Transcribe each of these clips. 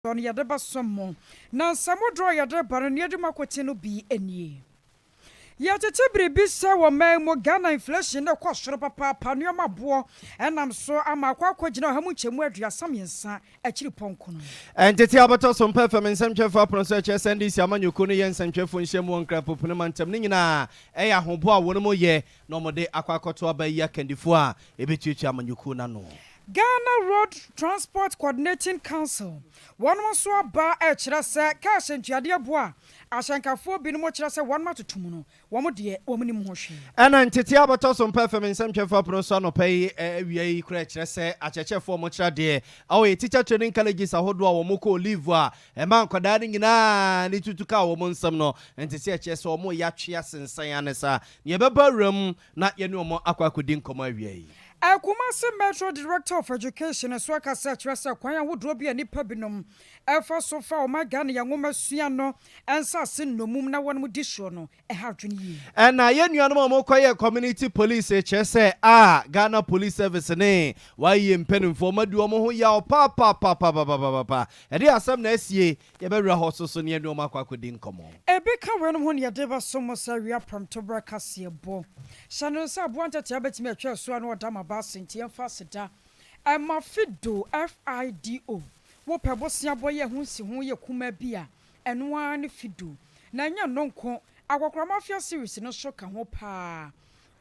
No yɛde bɛsom mo, na nsɛmodorɔ a yɛde ba no nea edi mu akoten no bi nie. Yɛtete biribi sɛ wɔ man mu Ghana inflation no kɔ soro papaapa, nneɛma boɔ ɛnam so ama akɔ akɔgyina 333% akyiri pɔnko no. Ɛntete abɛtɔ so mpɛ fam nsɛmtwerɛfoɔ apono so ɛkyerɛ sɛ NDC amanyɔkuo no yɛ nsɛmtwerɛfoɔ nhyiamu wɔ Nkran Popone mantam no nyinaa ɛyɛ ahoboa a wɔnom yɛ na wɔde akɔ akɔto aba yi akandifoɔ a ɛbɛtuatua amanyɔkuo no ano. Ghana Road Transport Coordinating Council wɔnom nso aba ɛkyerɛ sɛ kaa hyɛntuadeɛ boɔ a ahyɛnkafoɔ binom kyerɛ sɛ wɔnom atoto mu no, wɔn deɛ wɔn nim ho hwee. Ɛna ntete abɛtɔ so mpɛ fam nsɛmtwerɛfoɔ apono so anɔpa yi awia yi kora kyerɛ sɛ akyerɛkyerɛfoɔ mo kyerɛ deɛ ɛwɔ yɛ teacher training colleges ahodoɔ a wɔn kɔ leave a ɛma nkwadaa no nyinaa ne tutu kaa wɔn nsam no, ntete ɛkyerɛ sɛ wɔn yɛ atwe asensan ane saa nea ɛbɛba wura mu na yɛne wɔn akɔ akɔdi nkɔmɔ awia yi. Kumasi Metro Director of Education nso akasa kyerɛ sɛ kwan ahodoɔ bi a nnipa binom ɛfa so fa ɔma Ghana yɛn nwoma sua no nsase nnomum na wɔn di soɔ no ɛha adwene yie. Ɛna yɛn nuanom a wɔkɔyɛ community police kyerɛ sɛ a Ghana Police Service ne wɔayɛ mpanimfoɔ madi wɔn ho yaw paapaapaapapapapa, ɛde asɛm na asie yɛbɛwura hɔ so so ne yɛne wɔn akɔ akɔdi nkɔmmɔ. Ebi ka wɔn ho ne yɛde bɛso mo sɛ awia prɛmtoberɛ kaseɛ bɔ hyɛ no nsa aboa ntatea bɛtumi atwa so a na ɔda ma ba ase, nti yɛmfa aseda ɛma Fido, Fido. Wopɛ bosea bɔ yɛ ho nsi ho yɛ kuma bi a ɛno ara ne Fido, na ɛnyɛ no nko, Akɔkora Mafia series no so ka ho paa.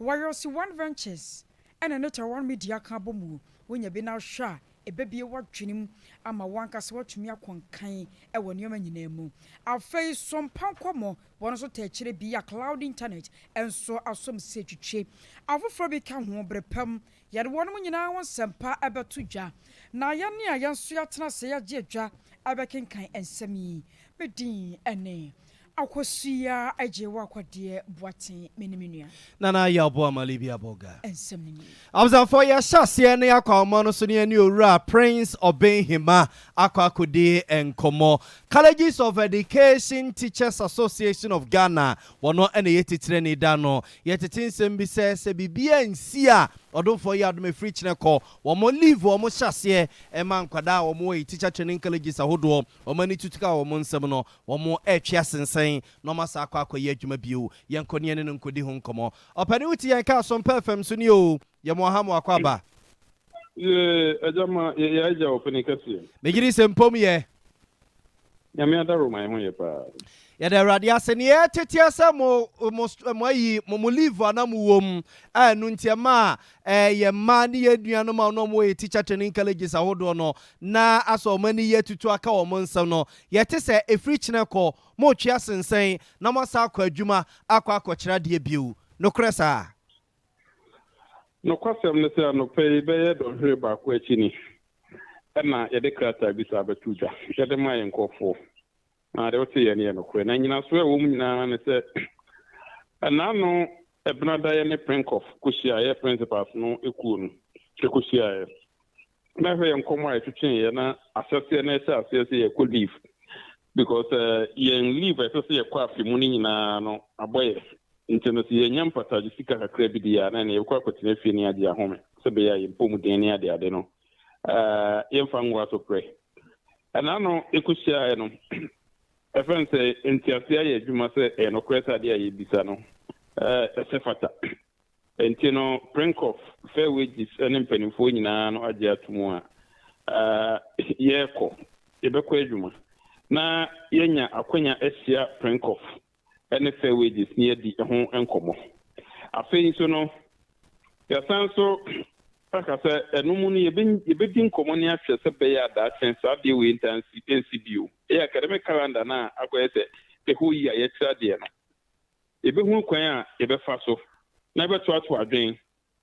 Wɔyɛ One Ventures ɛna ne Taiwan Media ka bɔ mu. Wonya bi na ahwɛ a ɛbɛbie w'adwene mu ama wankasa watumi akɔnkan ɛwɔ nneɛma nyinaa mu. Afei sompa nkɔmmɔ wɔn nso ta akyire bi a cloud internet nso asom sɛ twitwe afoforɔ bi ka ho. Bere pam yɛde wɔn nyinaa ho nsɛmpa ɛbɛto dwa na yɛne a yɛn nso yɛatena sɛ yɛagye adwa ɛbɛkenkan nsɛm yi. Medin ɛne Akosua Agye wɔ Akɔdeɛ Boaten, me ne me nua. Nana yɛ ɔbo amale bi abɔga. Nsɛm no nie. Abusuafoɔ, yɛhyɛ aseɛ ne akɔ ahoma no so ne ɛne Owura Prince Ɔbɛnhema akɔ akɔdi nkɔmmɔ. Colleges of Education Teachers Association of Ghana, wɔno ɛna yɛ titire ne da no. Yɛtete nsɛm bi sɛ biribiara nsi a ɔdomfoɔ yɛ adom ɛfiri kyerɛ kɔ wɔn leave, wɔn hyɛ aseɛ ɛma nkwadaa a wɔn wɔ yi teacher training colleges ahodoɔ wɔn ani tutu ka wɔn nsɛm no, wɔn ɛretwe asensɛn na wɔn asa akɔ akɔyɛ adwuma bio. Yɛnkɔ ne yɛne no nkɔdi ho nkɔmmɔ. Ɔpɛni, wote yɛn kaa so mpɛ fam so ni o, yɛ mo aha mo akɔ aba. Ɛgya ma yɛ agya ɔpɛni kɛseɛ. Megye di sɛ mpom yɛ. Nyame adaro ma ɛho yɛ paa. Yɛde Awurade ase ne yɛteteɛ sɛ mo ayi mo leave ana mo wɔ mu a ɛno nti ɛma a ɛyɛ mmaa ne yɛ nuanom a ɔno ɔmo yɛ teacher training colleges ahodoɔ no na asɔ ɔmo ani yɛ tutu aka wɔn nsɛm no, yɛte sɛ ɛfiri kyerɛ kɔ mo retwe asensɛn na mo asa akɔ adwuma akɔ akɔkyerɛ adeɛ bio. Nokorɛ saa? Nokwasɛm ne sɛ anɔpa yi bɛyɛ dɔnhwere 1 akyi ni ɛna yɛde krataa bi saa bɛto dwa yɛde ma yɛn nkɔfoɔ, na deɛ wote yɛ no yɛ nokorɛ, na nyinasoɔ a ɛwɔ mu nyinaa ne sɛ ɛnaano ɛbenada yɛ ne PRINCOF kɔhyia, yɛ principals no ekuo no ɛkɔhyiaeɛ na hwɛ yɛn nkɔmmɔ a yɛtwetweeɛ na ahyɛseɛ na ɛhyɛ aseɛ sɛ yɛkɔ leave because yɛn leave a ɛsɛ sɛ yɛkɔ afe mu no nyinaa no abɔ yɛ, nti no sɛ yɛnya mpatagye sika kakra bi deɛ a na ɛne yɛkɔ akɔtena fie ne agye ahome sɛ bɛyɛ a yɛmpɔ mu den ne ade ade no yɛmfa ngoa so prɛ. Ɛna no ɛkɔhyiaeɛ no, ɛfɛn sɛ nteaseɛ ayɛ adwuma sɛ ɛyɛ nokorɛ sɛ adeɛ a yɛbisa no ɛsɛ fata, nti no PRINCOF, Fair Wages ne mpanimfoɔ nyinaa no agye ato mu a yɛrekɔ yɛbɛkɔ adwuma na yɛnya akwanya ahyia PRINCOF ne Fair Wages ne yɛdi ho nkɔmmɔ. Afei nso no yɛsan so aka sɛ ɛno mu no yɛbɛdi nkɔmmɔ ne ahwɛ sɛ bɛyɛ adaakye saa adeɛ wei nta nsi bio. Ɛyɛ academic calendar no a akɔyɛ sɛ ɛhɔ yi a yɛkyerɛ adeɛ no, yɛbɛhu kwan a yɛbɛfa so na yɛbɛtoato adwen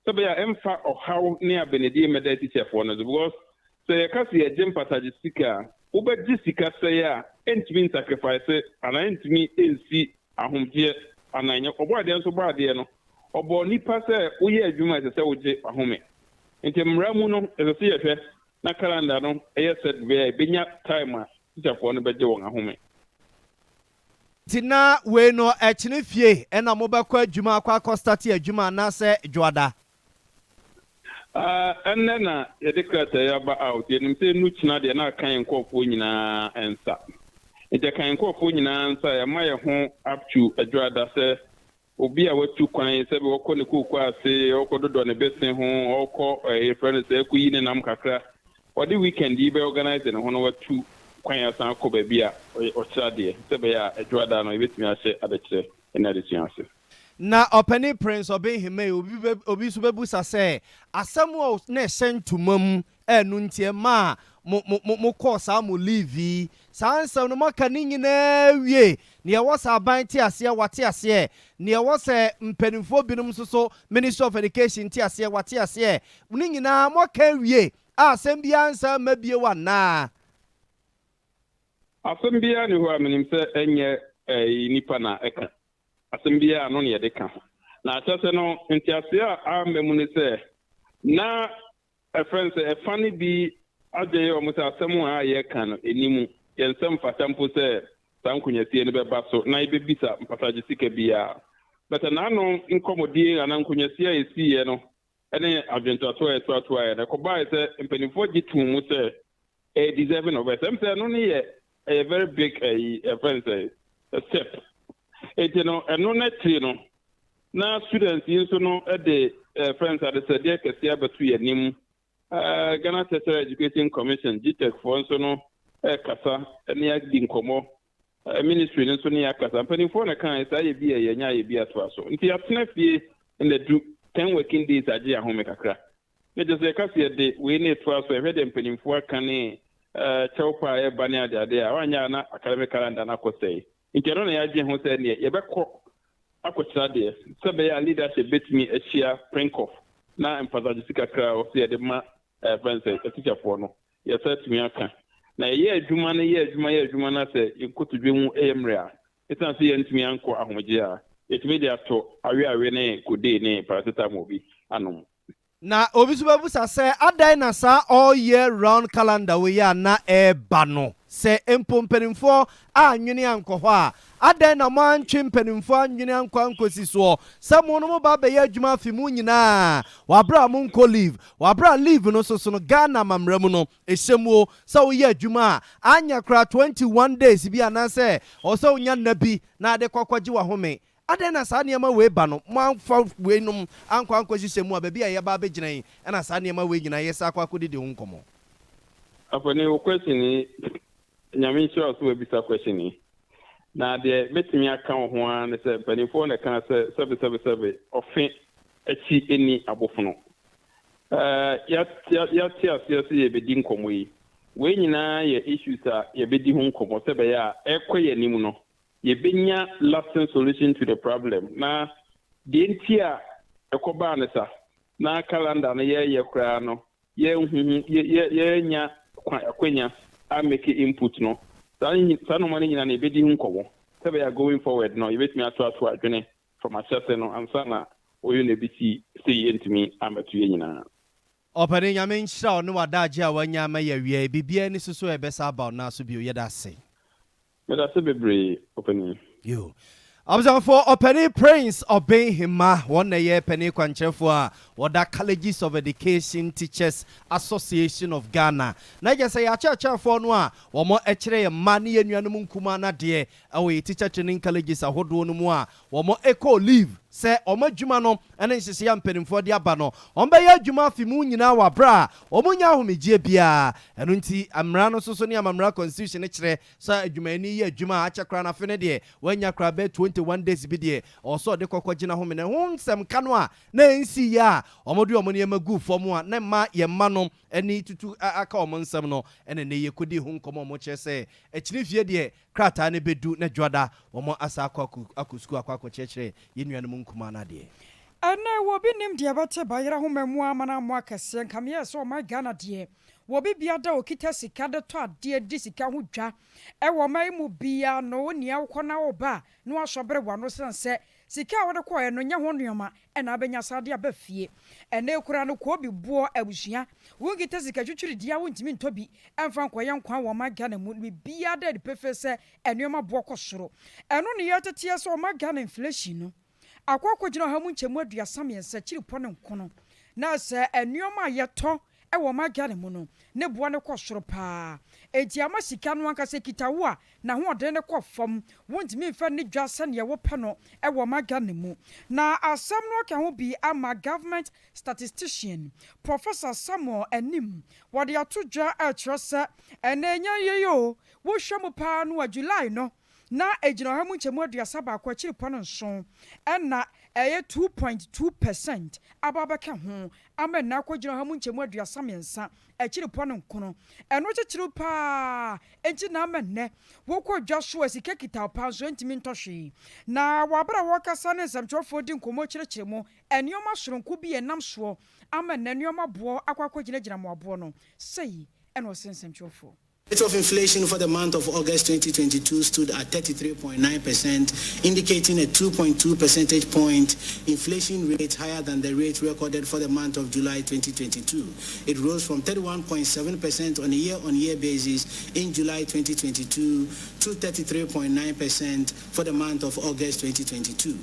sɛ bɛyɛ a ɛmfa ɔhaw ne abenedie mmɛda teacherfoɔ no so, because sɛ yɛka sɛ yɛgye mpatagye sika a, wobɛgye sika sɛe a ɛntumi nsacrifice anaa ɛntumi ɛnsi ahomgyeɛ anaa ɛnyɛ ɔbɔ adeɛ nso. Bɔ adeɛ no, ɔbɔ nipa sɛ woyɛ adwuma, ɛsɛ sɛ wogye ahome, nti mmara mu no ɛsɛ sɛ yɛhwɛ na calendar no ɛyɛ sɛ bɛyɛ a ɛbɛnya time a teacherfoɔ no bɛgye wɔn ahome. Nti na wei no ɛkyene fie ɛna mobɛkɔ adwuma akɔ akɔ start adwuma anaasɛ dwoada? Ɛnnɛ na yɛde krataa yi aba out. Yɛnim sɛ ɛnnu kyena deɛ na aka yɛn nkurɔfoɔ nyinaa nsa. Nti ɛka yɛn nkurɔfoɔ nyinaa nsa a, yɛama yɛn ho up to Adwoada sɛ obi a watu kwan sɛ bi ɔkɔ ne kooko ase, ɔkɔ dodɔ ne bese ho, ɔkɔ yɛfrɛ no sɛ ɛkɔyi ne nam kakra, ɔde weekend yi bɛ organise ne ho na watu kwan asan akɔ baabi a ɔkyerɛ adeɛ sɛ ɛbɛyɛ a Adwoada no yɛbɛtumi ahyɛ adekyerɛ ne adesua ase. Na ɔpanin Prince Obeng Himah obi bɛ obi nso bɛbusa sɛ asɛm a na ɛhyɛ ntoma mu ɛno nti ɛma a mo mo mo mokɔɔ saa mo leave yi, saa nsɛm no moaka ne nyinaa wie, nea ɛwɔ sɛ aban te aseɛ wate aseɛ, nea ɛwɔ sɛ mpanimfoɔ binom nso so Ministry of Education te aseɛ wate aseɛ, ne nyinaa moaka awie a asɛm biara nsa mma bio anaa? Asɛm biara ni hɔ a menim sɛ ɛnyɛ nipa na ɛka. Asɛm biara ano na yɛde ka. Na ahyɛse no, nteaseɛ a amma mu ne sɛ na ɛfrɛ no sɛ ɛfa no bi adwene yɛ wɔn sɛ asɛm a yɛka no ɛni mu. Yɛn nsɛm mfata mpo sɛ saa nkonnwasie no bɛba so na yɛbɛbisa mpatagye sika biara. But n'ano nkɔmmɔdie anaa nkonnwasie a yɛsiiɛ no ne adwentoatoa a yɛtoatoaeɛ no, ɛkɔbaeɛ sɛ mpanimfoɔ gye too mu sɛ ɛyɛ deserving of us. Ɛm sɛ ɛno ne yɛ ɛyɛ very big ɛyi ɛfrɛ no sɛ step. Enti no ɛno n'akyiri no na students yi nso no de ɛfrɛ no sɛ adesrɛdeɛ kɛseɛ abɛto yɛn anim. Ghana Tertiary Education Commission, GTEC foɔ nso no ɛrekasa ne adi nkɔmmɔ. Ministry no nso ne akasa. Mpanimfoɔ na kan saa yɛ bi a yɛnya yɛ bi atoa so. Nti yɛatena fie na du 10 working days agye ahome kakra. Ne kyerɛ sɛ yɛka sɛ yɛde wei ne etoa so, ɛhwɛ deɛ mpanimfoɔ aka ne kyɛw pa a ɛba ne adeade a wanyɛ a na academic calendar no akɔ sɛe. Nti ɛno na yɛagye ho sɛ neɛ yɛbɛkɔ akɔkyerɛ adeɛ sɛ bɛyɛ a leadership bɛtumi ahyia Princof na mpasagye sika kakra a ɔsɛ yɛde ma ɛfɛn sɛ atikyafoɔ no yɛsɛ tumi aka na yɛyɛ adwuma no, yɛ adwuma, yɛ adwuma no sɛ yɛnkotodwe mu yɛ mmerɛ a ɛsiane sɛ yɛntumi ankɔ ahomegye a yɛtumi de ato aweawe ne codeine ne paracetamol bi anom. Na obi nso bɛbusa sɛ adan na saa all year round calendar wei a na ɛreba no, sɛ mpo mpanimfoɔ anwene ankɔ hɔ a, adan na mo antwe mpanimfoɔ anwene ankɔ ankɔsi soɔ sɛ mo no mo ba bɛyɛ adwuma afi mu nyinaa wabere a monkɔ leave, wabere a leave no soso no Ghana amammerɛ mu no ɛhyɛ mu o sɛ woyɛ adwuma a anya koraa 21 days bi anaasɛ ɔwɔ sɛ wonya nna bi na ade kɔkɔgye wahome? Adɛn na saa nneɛma wei ba no moamfa weinom ankɔ ankɔhyehyɛ mu a baabi a yɛba abɛgyina yi ɛna saa nneɛma wei nyinaa yɛsa akɔ akɔdidi ho nkɔmmɔ? Afɔni, wo question yi, Nyame nhyira wo so wabisa question yi. Na deɛ mɛtumi aka wo ho ara ne sɛ mpanimfoɔ na ɛka sɛ sɛbe sɛbe sɛbe ɔfe akyi ni abofono. Yɛate aseɛ sɛ yɛbɛdi nkɔmmɔ yi. Wei nyinaa yɛ issues a yɛbɛdi ho nkɔmmɔ sɛ bɛyɛ a ɛkɔ yɛn anim no yɛbɛnya lasting solution to the problem. Na deɛ nti a ɛkɔbaa ne sa na calendar no yɛyɛ koraa no, yɛnhuhu yɛnya akwanya a make input no, saa saa nneɛma no nyinaa na yɛbɛdi ho nkɔmmɔ sɛ bɛyɛ going forward no yɛbɛtumi atoato adwene from ahyɛse no ansa na ɔyɛ na ebi si sɛ yɛntumi ambɛto yɛ nyinaa. Ɔpɛne, Nyame nhyira wo ne w'adagye a wanya ama yɛ awia. Biribiara ni so so a ɛbɛsa aba wo naa so bio. Yɛda ase. Meda ase bebree, ɔpanin. Yo. Abusuafoɔ, ɔpanin Prince Obeng Himah wɔn na ɛyɛ panin kwankyerɛfoɔ a wɔda Colleges of Education Teachers Association of Ghana. Na gye sɛ yɛakyerɛkyerɛfoɔ no a wɔn kyerɛ yɛn mma ne yɛn nuanom nkumaa nadeɛ ɛwɔ yɛ teacher training colleges ahodoɔ no mu a wɔn ɛkɔ leave sɛ wɔn adwuma no ne nhyehyɛeɛ a mpanimfoɔ de aba no, wɔn bɛyɛ adwuma afi mu nyinaa wɔ aberɛ a wɔn nya ahomegyeɛ biara. Ɛno nti mmara no nso so ne amammerɛ constitution no kyerɛ sɛ adwumayɛni yɛ adwuma a akyɛ koraa no afe no deɛ wanya koraa bɛyɛ 21 days bi deɛ ɔwɔ sɛ ɔde kɔkɔ gyina home. Na ho nsɛm ka no a na ɛnsi yɛ a wɔde wɔn nneɛma gu fam a na mma yɛn mma no ani tutu aka wɔn nsɛm no, ɛna ne yɛkɔdi ho nkɔmmɔ a wɔkyerɛ sɛ akyiri fie deɛ krataa no bɛdu na dwoada wɔn asa akɔ sukuu akɔ akɔkyerɛkyerɛ yɛn nuanom nkumaa no adeɛ. Ɛnɛ wɔbi nim deɛ ɛbɛte bayerɛ homa mu ama no amoa kɛseɛ nkameɛ sɛ ɔman Ghana deɛ wɔbi bia da ɔkita sika de tɔ adeɛ di sika ho dwa ɛwɔ ɔman yi mu bia no wo nea wokɔ na woba a na wasɔ bere wano sane sɛ sika a wode kɔɛ no nyɛ ho nneɔma ɛna abɛnya saa de aba fie. Ɛnɛ kura no kɔɔ bi boɔ abusua wonkita sika twitwiri di a wontumi ntɔ bi ɛmfa nkɔyɛ nkwan wɔ ɔman Ghana mu. Biribiara da adi pefee sɛ nneɔma boɔ kɔ soro. Ɛno ne yɛteteɛ sɛ ɔman Ghana inflation no akɔ akɔgyina 33.4 ne nkono. Na sɛ nnoɔma a yɛtɔ wɔ ɔman Ghana mu no ne boɔ no kɔ soro paa. Enti ama sika no ankasa kita wo a, n'ahoɔden no kɔ fam. Wontumi mfa nni dwa sɛdeɛ wopɛ no wɔ ɔman Ghana mu. Na asɛm no aka ho bi ama Government Statistician, Professor Samuel Anim, wɔde ato dwa rekyerɛ sɛ ɛnnɛ ɛnyɛ yei o, wohwɛ mu paa no a July no na ɛgyina ɔha mu nkyɛmu 31 akyiripɔ 7 ɛna ɛyɛ 2.2 percent aba abɛka ho ama nnɛ akɔgyina ɔha mu nkyɛmu 33 akyiripɔ 9. Ɛno kyekyere paa enti na ama nnɛ wokɔ dwa so a sika kita wo paa nso ɛntumi ntɔ hwee. Na wɔ abere a wɔrekasa ne nsɛmtwerɛfoɔ di nkɔmmɔ kyerɛkyerɛ mu nneɛma soronko bi a ɛnam soɔ ama nnɛ nneɛma boɔ akɔ akɔgyinagyina mmoaboɔ no, sei ɛna ɔse nsɛmtwerɛfoɔ. Rate of inflation for the month of August 2022 stood at 33.9%, indicating a 2.2 percentage point inflation rate higher than the rate recorded for the month of July 2022. It rose from 31.7% on a year-on-year basis in July 2022 to 33.9% for the month of August 2022.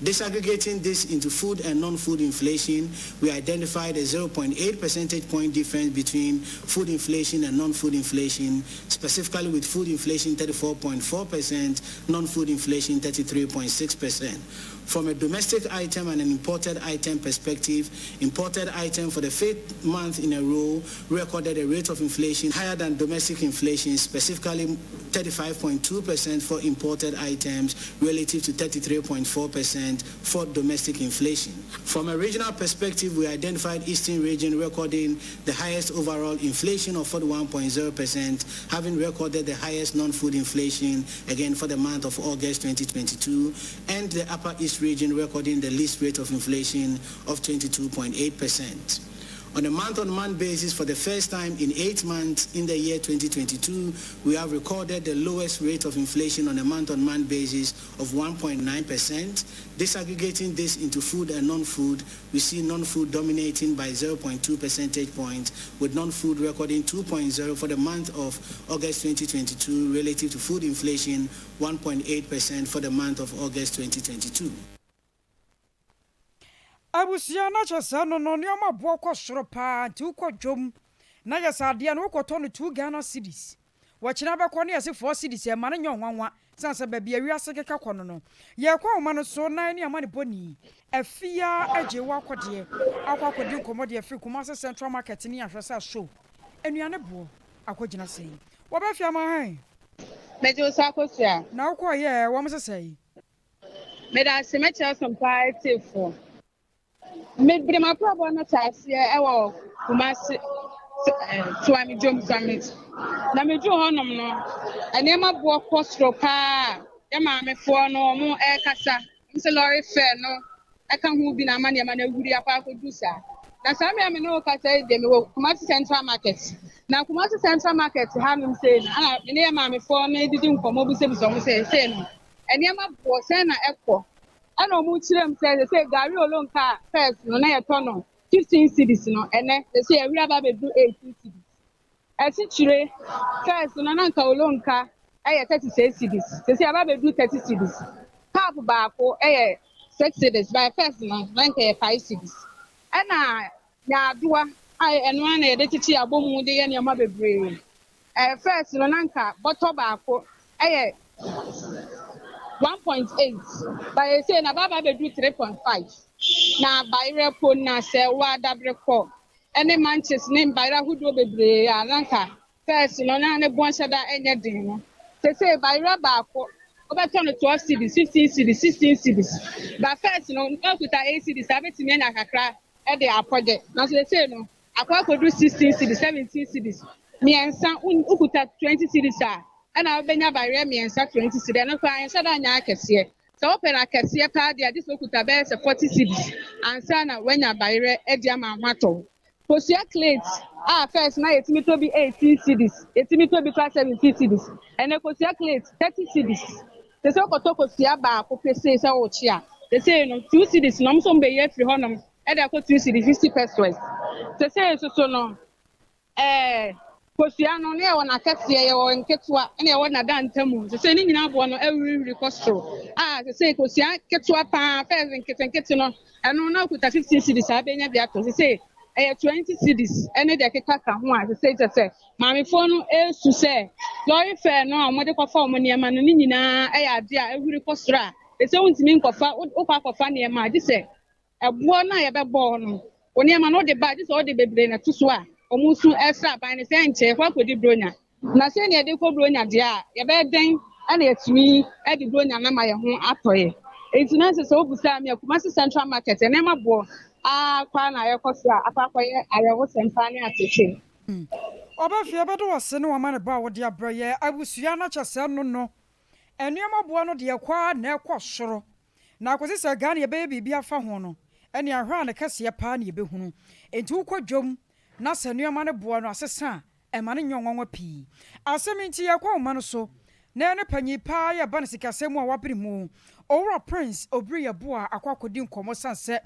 Disaggregating this into food and non-food inflation, we identified a 0.8 percentage point difference between food inflation and non-food inflation, specifically with food inflation 34.4%, non-food inflation 33.6%. From a domestic item and an imported item perspective, imported item for the fifth month in a row recorded a rate of inflation higher than domestic inflation, specifically 35.2% for imported items relative to 33.4% for domestic inflation. From a regional perspective, we identified Eastern region recording the highest overall inflation of 41.0%, having recorded the highest non-food inflation again for the month of August 2022, and the Upper East region recording the least rate of inflation of 22.8%. On a month-on-month basis, for the first time in 8 months in the year 2022, we have recorded the lowest rate of inflation on a month-on-month basis of 1.9%. Disaggregating this into food and non-food, we see non-food dominating by 0.2 percentage points, with non-food recording 2.0 for the month of August 2022 relative to food inflation 1.8% for the month of August 2022. Abusua no kyɛ sɛ no nneɛma boɔ kɔ soro paa, nti wokɔ dwom na yɛ sɛ adeɛ no wokɔtɔ no 2 Ghana cedis, wɔkyena bɛkɔ ne yɛse 4 cedis. Ɛma no nyɛ ɔnwanwa sane sɛ baabi awiase keka kɔ no yɛkɔ ahoma no so na ne ama ne bɔni afia agye wɔ akɔdeɛ akɔ akɔdi nkɔmmɔ deɛ firi Kumase Central Market ne ahwɛ sɛ so anuane boɔ akɔgyina sɛn. Wɔbɛfia ma hɛn. Mɛgye wo so, Akosua. Na wokɔɔyɛ wɔm sesɛe? Meda ase. Mɛkyerɛ so paa atiefoɔ. Mebere m'abrabɔ no hyɛ aseɛ ɛwɔ Kumase Suame dwom Suame, na meduru hɔnom no, nneɛma boɔ kɔ soro paa. Yɛ maamefoɔ no, ɔmo ɛrekasa sɛ lorry fare no ɛka ho bi na ama nneɛma no ahuri akɔ akɔdu saa. Na saa mmerɛ me ne wo kasa yi deɛ, mewɔ Kumasi Central Market. Na Kumasi Central Market hanom sei no, ana me ne yɛ maamefoɔ no didi nkɔmmɔ, bisabisa ɔmo sɛ sei no nneɛma boɔ sɛn na ɛkɔ, ɛna ɔmo kyerɛ mu sɛ gari olonka a first no na yɛtɔ no 15 cedis no, ɛnɛ sɛ yɛwura aba abɛduru 18 cedis. Ɛsikyire, first no na nka olonka ɛyɛ 36 cedis, sɛ aba abɛduru 30 cedis. Cup baako ɛyɛ 6 cedis, by first no na nka yɛ 5 cedis. Ɛna nyaadoa a ɛno ara na yɛde kyekye abɔmu de yɛ nneɛma bebree, first no na nka bɔtɔ baako ɛyɛ 1.8, by say na baba abɛduru 3.5. Na bayerɛ po na sɛ wɔ adabere kɔ ɛne manches ne bayerɛ ahodoɔ bebree a na nka first no na ne bɔn hyɛ da ɛnyɛ den no, sese bayerɛ baako wobɛtɔ no 12 cedis, 15 cedis, 16 cedis. Ba first no na okuta 8 cedis a abɛtumi anya kakra ɛde apɔgye, na so sese no akɔ akɔdu 16 cedis, 17 cedis. Mmiɛnsa, wokuta 20 cedis a, ɛna wobɛnya bayerɛ mmiɛnsa 20 cedis. Ɛno koraa yɛnhyɛ da anya akɛseɛ. Sɛ wopɛ no akɛseɛ paa deɛ, agye sɛ wokuta bɛyɛ sɛ 40 cedis ansa na woanya bayerɛ adi ama ho atɔ wo. Kosua crate a first na yɛtumi tɔ bi 18 cedis, yɛtumi tɔ bi kora 17 cedis, ɛnɛ kosua crate 30 cedis. Sɛ wokɔtɔ kosua baako pese sɛ wokye a, sɛsei no 2 cedis na ɔmo nso mbɛyi afiri hɔnom ɛde akɔ 2 cedis 50 pesewas. Sɛsei nso so no Kosua no, na yɛwɔ n'akɛseɛ, yɛwɔ nketewa, ɛna yɛwɔ n'adantamu. Sesei ne nyinaa boɔ no awurihuri kɔ soro. A sesei kosua ketewa paa, first nketenkete no, ɛno na okuta 15 cedis a abɛnya bi atɔ. Sesei ɛyɛ 20 cedis ɛne deɛ ɛkeka ka ho a sesei kyerɛ sɛ maamefoɔ no ɛresu sɛ lɔre fare no a wɔde kɔfa wɔn nneɛma no ne nyinaa ɛyɛ adeɛ a ahuri kɔ soro a sesei wontumi nkɔfa, wokɔ akɔfa nneɛma a gye sɛ Ɛboɔ no a yɛbɛbɔ no, wo nneɛma no wode ba a, gye sɛ wode bebree na ɛto so a wɔn su srɛ aban no sɛ ɛnkyɛ yɛkɔ akɔdi Buronya. Na sɛnea yɛde kɔ Buronya deɛ a, yɛbɛyɛ dɛn na yɛatumi de Buronya no ama yɛn ho atɔ yɛn? Enti na sɛ sɛ wobisaa me a, Kumasi Central Market, nneɛma boɔ ara koraa na ɛrekɔ so a akɔ akɔyɛ awerɛhosɛm paa ne ateetee. Ɔbɛfeɛ bɛdɔ wo ase ne w'amanebɔ a wode abrɛ yɛn abusua no kyɛ sɛ no no nneɛma boɔ no deɛ ɛkɔ ara na ɛkɔ soro. Na akosi sɛ Ghana yɛbɛyɛ biribi afa ho no, ɛnneɛ ahwɛ a ne kɛseɛ paa na yɛbɛhunu. Enti wokɔ dwam na sɛ nneɛma no boɔ no asesa a, ɛma no nyɛ nwanwa pii. Asɛm yi nti yɛkɔ ahoma no so na yɛne panyin paa a ɛba no sikasɛm mu a wabere mu, Owura Prince Obiri Yeboah akɔ akɔdi nkɔmmɔ sane sɛ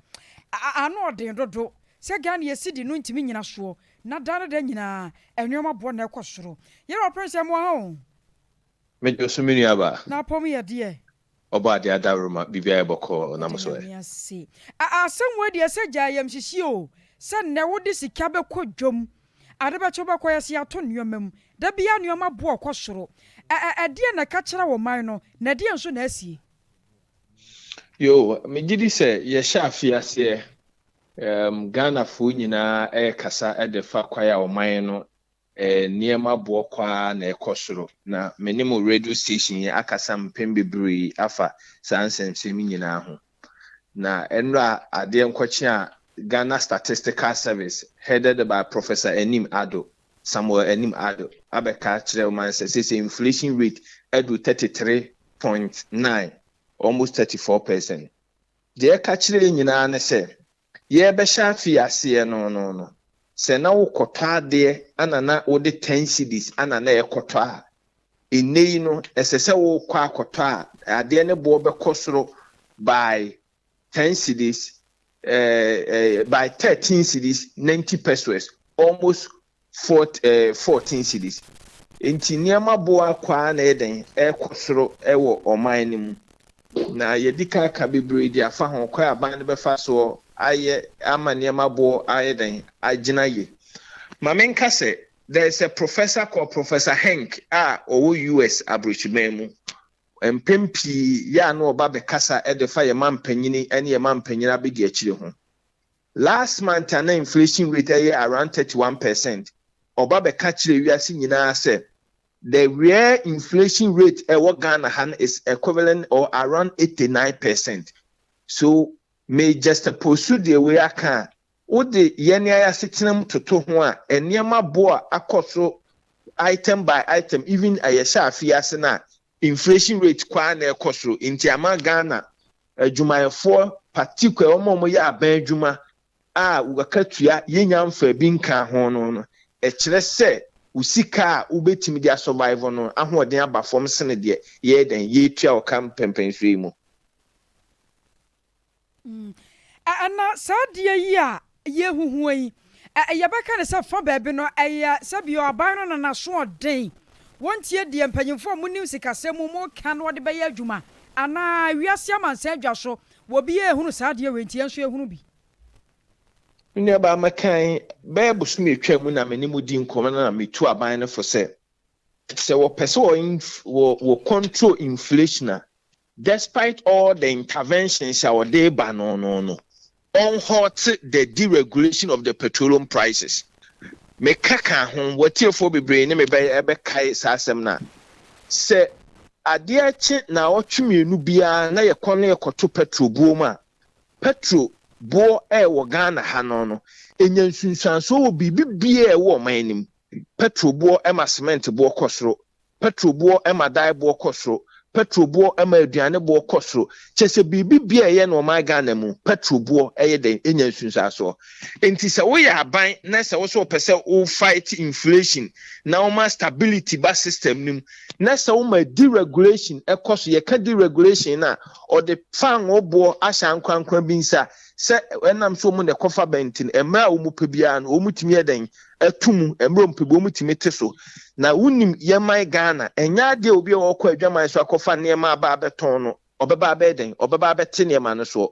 ano ɔden dodo sɛ Ghana yɛ cedi no ntumi nnyina soɔ na da ne da nyinaa nneɛma boɔ na ɛkɔ soro. Yɛwura Prince yɛmmoa ha o. Medwo so me nuabaa. N'apɔm yɛ deɛ. Ɔbɔ adeɛ adaworoma biribiara yɛ bɔkɔɔ na mo Yɛda so ɛ? Nyame ase. A asɛm wei deɛ sɛ gya ayamhyehyeɛ o, sɛ nnɛ wode sika bɛkɔ dwam, ade bɛkye wobɛkɔ yɛse yɛato nnoɔma mu, da biara nnoɔma boɔ kɔ soro. Ɛ ɛ ɛdeɛn na ɛka kyerɛ wo man no, na ɛdeɛn nso na asie? Yoo, megye di sɛ yɛhyɛ afe aseɛ, um, Ghanafoɔ nyinaa ɛrekasa de fa kwae a ɔman no Nneɛma boɔ kɔ ara na ɛkɔ soro, na me ne mo radio station yi akasa mpɛn bebree afa saa nsɛmsɛm yi nyinaa ho. Na ɛnnora adeɛ nkɔkye a Ghana Statistical Service headed by Professor Anim Addo, Samuel Anim Addo abɛka akyerɛ ɔman sɛ seesei inflation rate aduru 33.9, almost 34%. Deɛ ɛka kyerɛ yɛn nyinaa ne sɛ, yɛrebɛhyɛ afe yi aseɛ no no no, sɛ na wokɔtɔ adeɛ ana na wode ten cedis ana na ɛrekɔtɔ a, ɛnnɛ yi no, ɛsɛ sɛ wokɔ akɔtɔ a, adeɛ no boɔ bɛkɔ soro by ten cedis, eh, eh, by 13 cedis 90 pesewas, almost 14 cedis. Enti nneɛma bo akɔ ara na ɛyɛ dɛn? Ɛrekɔ soro wɔ ɔman no mu. Na yɛadi kan aka bebree de afa ho, kwan a aban no bɛfa soɔ ayɛ ama nneɛma boɔ ayɛ dɛn? Agyina yie. Ma menka sɛ, there is a professor called Professor Henk a ɔwɔ US aburokyiman mu. Mpɛn pii yɛ a na ɔba bɛkasa de fa yɛn mampanyini ne yɛn mampanyini abɛdiakyire ho. Last month a na inflation rate ɛyɛ around 31%, ɔba bɛka kyerɛɛ wiase nyinaa sɛ the real inflation rate ɛwɔ Ghana ha no is equivalent or around 89%. So me juxtapose deɛ wei aka a, wode yɛn ayɛ asetena mu toto ho a, nneɛma bo a akɔ so item by item, even yɛhyɛ afe yi ase no a, inflation rate kɔ ara na ɛkɔ soro nti ama Ghana adwumayɛfoɔ particular wɔn a wɔyɛ aban adwuma a wɔakatua yɛnya mfaa bi nkaa ho no no ɛkyerɛ sɛ wo sika a wobɛtumi de asurvive no ahoɔden aba fam sene deɛ yɛyɛ dɛn yɛretua wo ka mpɛmpɛnsoɔ yi mu. Na saa adeɛ yi a yɛrehuhua yi, yɛbɛka no sɛ fa baabi no, ɛyɛ sɛ bio aban no na n'asoɔden, wɔntie deɛ mpanyimfoɔ a wɔnim sikasɛm mu reka na wɔde bɛyɛ adwuma, anaa wiase amansan adwa so, obiara rehunu saa adeɛ wei nti yɛn nso yɛhunu bi. Me nuabaa Makan, bɛyɛ bosome atwa mu na me ne mo di nkɔmmɔ na metu aban no fo sɛ, sɛ wɔpɛ sɛ wɔ control inflation a, Despite all the interventions a ɔde reba no no no, ɔnhɔɔte the deregulation of the petroleum prices. Meka ka ho, w'atiefoɔ bebree ne me bɛ bɛkae saa asɛm no a, sɛ adeɛ kye naawɔtwe mmienu biara na yɛkɔ na yɛkɔto petrol buo mu a, petrol boɔ a ɛwɔ Ghana ha no no, ɛnya nsunsuansoɔ wɔ biribi biara a ɛwɔ ɔman no mu. Petrol boɔ ma cement boɔ kɔ soro, Pɛtro boɔ ma dae boɔ kɔ soro, pɛtro boɔ ma aduane boɔ kɔ soro. Kyerɛ sɛ biribi biara a ɛyɛ no ɔman Ghana mu, pɛtro boɔ yɛ dɛn? Ɛnya nsunsuansoɔ. Nti sɛ woyɛ aban na sɛ wo sɛ wopɛ sɛ wo fight inflation na woma stability ba system no mu na sɛ woma deregulation kɔ so, yɛka deregulation no a, ɔde fangoo boɔ ahyɛ ankorankora bi nsa sɛ ɛnam sɛ wɔn na ɛkɔfa ba nti no, mmerɛ a wɔn pɛ biara no wɔn tumi yɛ dɛn? to mu mmerɛ ɔmpɛ bi wɔn tumi te so. Na wonim yɛn man Ghana, ɛnyɛ adeɛ a obi a ɔkɔ adwaman so akɔfa nneɛma aba abɛtɔn no, ɔbɛba abɛyɛ dɛn? Ɔbɛba abɛte nneɛma no soɔ.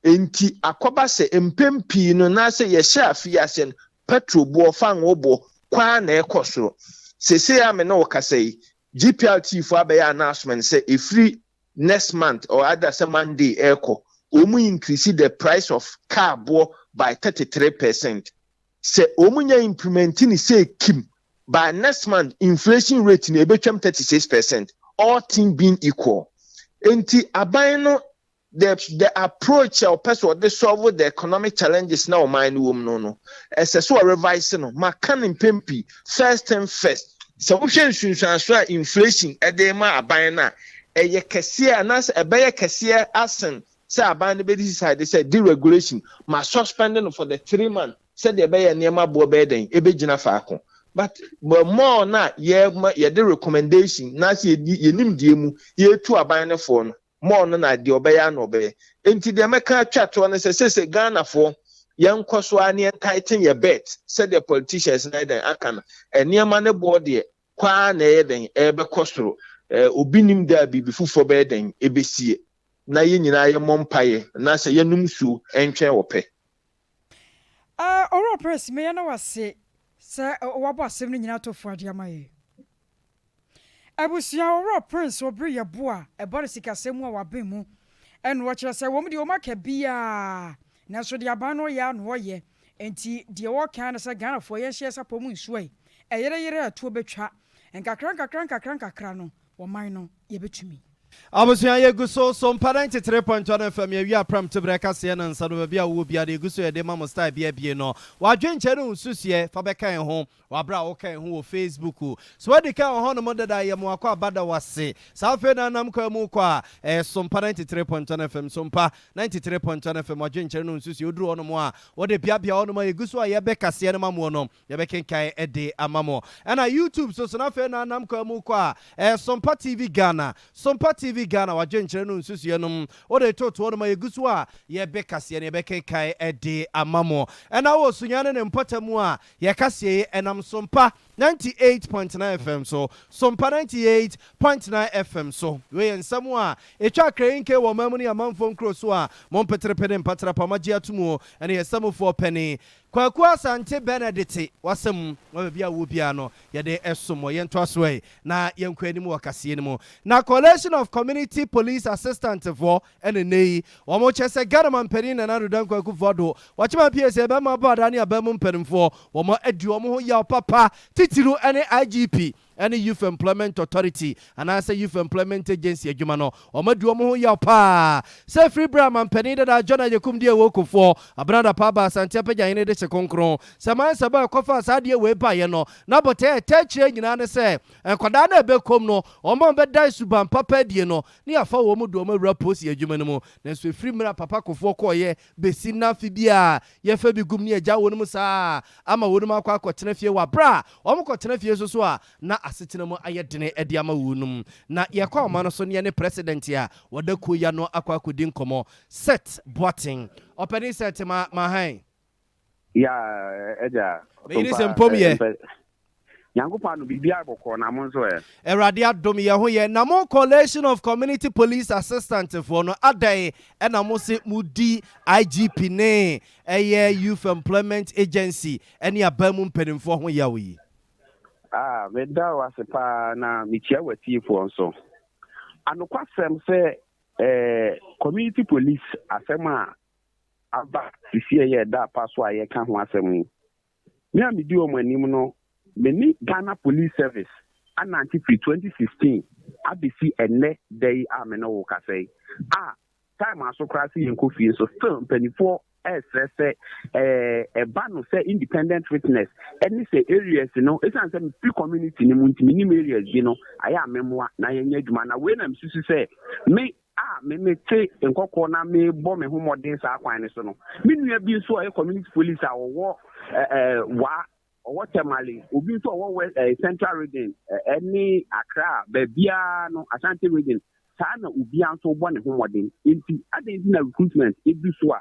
Enti akɔba sɛ mpɛn pii no na sɛ yɛhyɛ afe yi ase no, petrol boɔ, fangoo boɔ, kɔ ara na ɛkɔ soro. Seesei a me ne wo kasa yi, GPRT foɔ abɛyɛ announcement sɛ ɛfiri next month or either sɛ Monday ɛrekɔ, wɔn increase the price of car boɔ by 33%. Sɛ wɔn nya implement ne sɛ kim, by next month inflation rate no ebetwam 36%, all things being equal. Enti aban no the approach a ɔpɛ sɛ ɔde solve the economic challenges na ɔman no wɔ mu no, ɛsɛ sɛ ɔrevise no. Maka ne mpɛn pii, first thing first, sɛ wohwɛ nsunsuanso a inflation ɛde ma aban no a, ɛyɛ kɛseɛ anaasɛ ɛbɛyɛ kɛseɛ asen sɛ aban no bɛdi decide sɛ deregulation ma suspend no for the 3 months sɛdeɛ ɛbɛyɛ nneɛma boɔ bɛyɛ dɛn ɛbɛgyina faako. But more na yɛ yɛde recommendation na sɛ yɛnim deɛ mu yɛtu aban no foɔ no more no na deɛ ɔbɛyɛ ano ɔbɛyɛ. Nti deɛ mɛka atwa toɔ no sɛ sɛsɛ Ghanafoɔ, yɛnkɔ so a ne yɛn tighten yɛ belt sɛdeɛ politicians na yɛ aka no. Nneɛma no boɔ deɛ kwaa na ɛyɛ dɛn ɛbɛkɔ soro. Obi nim da biribi foforɔ bɛyɛ dɛn ɛbɛsie na yɛn nyinaa yɛmmɔ mpaeɛ na sɛ yɛnum nsuo ɛntwɛn wɔ pɛ. Ɔwura Prince, meyɛ no wase sɛ wabɔ asɛm no nyinaa to fo ade ama yɛ. Abusua, Ɔwura Prince ɔbere yɛ bo a ɛbɔ no sikasɛm mu a waben mu ɛna wɔkyerɛ sɛ wɔn deɛ wɔn aka biara, nanso deɛ aban no yɛ ano ɔyɛ. Nti deɛ wɔka no sɛ Ghanafoɔ yɛnhyɛ sapɔ mu nsuo yi ɛyerɛyerɛ ɛtoɔ bɛtwa nkakra nkakra nkakra nkakra no, wɔman no yɛbɛtumi. Abusua, yɛgu so Sompa 93.1 FM. Yɛwie apram toberɛ kaseɛ no nsa no baabi a wowɔ biara yɛgu so yɛde ma mo style bi abie no wadwenkyɛ ne wo nsusuɛ fa bɛka yɛn ho waberɛ a woka yɛn ho wɔ Facebook so. Wadi ka wɔ hɔ nom dada yɛ mo akɔ abada wase saa. Afei na anam kwan mu kɔ a, ɛyɛ Sompa 93.1 FM, Sompa 93.1 FM. Wadwenkyerɛ no nsusuɛ woduru hɔ nom a, wode biabia hɔ nom a yɛgu so a yɛbɛ kaseɛ no ma moɔ no, yɛbɛkenkan de ama mo. Ɛna YouTube so so na afei na anam kwan mu kɔ a, ɛyɛ Sompa TV Ghana, Sompa TV Ghana. Wadwenkyerɛ no nsusuɛ nom wode totoɔ nom a yɛgu so a yɛbɛ kaseɛ no, yɛbɛkenkan de ama mo. Ɛna wɔ Sunya ne ne mpɔta mu a, yɛkaseɛ yi ɛnam Sompa 98.9 FM so, Sompa 98.9 FM so. Wei yɛ nsɛm a ɛtwa akranke wɔ ɔman mu ne amanfoɔ nkuro so a mompeterepe ne mpatrapa magye ato mu. Ɛne yɛ sɛmufoɔ pɛne Kwaku Asante Benedict wasɛm wɔ baabi a wɔ biara no yɛde ɛsom wɔ. Yɛntoa so ɛ na yɛnkɔ anim wɔ kaseɛ no mu. Na Coalition of Community Police Assistant foɔ ɛne nne yi wɔn kyɛ sɛ Ghana mampanin Nana Addo Dankwa Akufo-Addo wɔkyema pie sɛ ɛbɛma bɔ ada ne aba mu mpanimfoɔ wɔn adi wɔn ho yaw papa titiriw ɛne IGP ɛne Youth Employment Authority anaasɛ Youth Employment Agency adwuma no. Wɔn adi wɔn ho yaw paa sɛ firi berɛ a mampanin dada John Agyekum de ɛwɔ Kufuor abenada pa aba Asante Apagyahene de hye kronkron sɛ mansa ba ɛkɔfa saa adeɛ wei baeɛ no, na bɔtɛ ɛtɛ akyerɛ nyinaa ne sɛ nkwadaa no a ɛbɛkɔm no, wɔn a wɔbɛda suban papa adie no ne yɛafa wɔn mu de wɔn awura polisi adwuma no mu. Nanso ɛfiri mmerɛ a Papa Kufuor kɔɔyɛ bɛsi nnafe bi a yɛfa bi gum ne agya wɔn mu saa ama wɔn mu akɔ akɔtena fie wɔ aberɛ a wɔn kɔtena fie nso so a na asetena mu ayɛ dene de ama wɔn mu. Na yɛkɔ ɔma no so ne yɛne president a wɔda kuo ya no akɔ akɔdi nkɔmmɔ, Seth Boateng. Ɔpanin Seth, ma ma han. Ya ɛgya. Meyere sɛ mpom yɛ. Nyankopɔn ano biribiara bɔkɔɔ, na mo nso ɛ? Awurade adom, yɛ ho yɛ. Na mo Coalition of Community Police Assistant foɔ no adan ɛna mo se mo di IGP ne ɛyɛ Youth Employment Agency ɛne aban mu mpanimfoɔ ho yaw yi? Ah, meda wo ase paa na mekyia w'atiefoɔ nso. Anokwasɛm sɛ community police asɛm a aba sisi a ɛyɛ ɛda apa so a yɛka ho asɛm yi, me a medi wɔn anim no, me ne Ghana Police Service anante firi 2016 abɛsi ɛnnɛ da yi a me ne wo kasa yi a time aso koraa sɛ yɛnkɔ fie nso, still mpanimfoɔ ɛresrɛ sɛ ɛba no sɛ independent witness ɛne sɛ areas no, ɛsiane sɛ mefiri community no mu nti menim areas bi no ayɛ a memmoa na yɛnyɛ adwuma. Na wei na mesusu sɛ me a me mete Nkɔkɔɔ na mebɔ me ho mmɔden saa kwan no so no, me nua bi nso a ɔyɛ community police a ɔwɔ ɛɛ waa ɔwɔ Tamale, obi nso a ɔwɔ West Central Region ɛne Accra, baabiara no, Ashanti Region, saa na obiara nso bɔ ne ho mmɔden. Nti adan nti na recruitment edu so a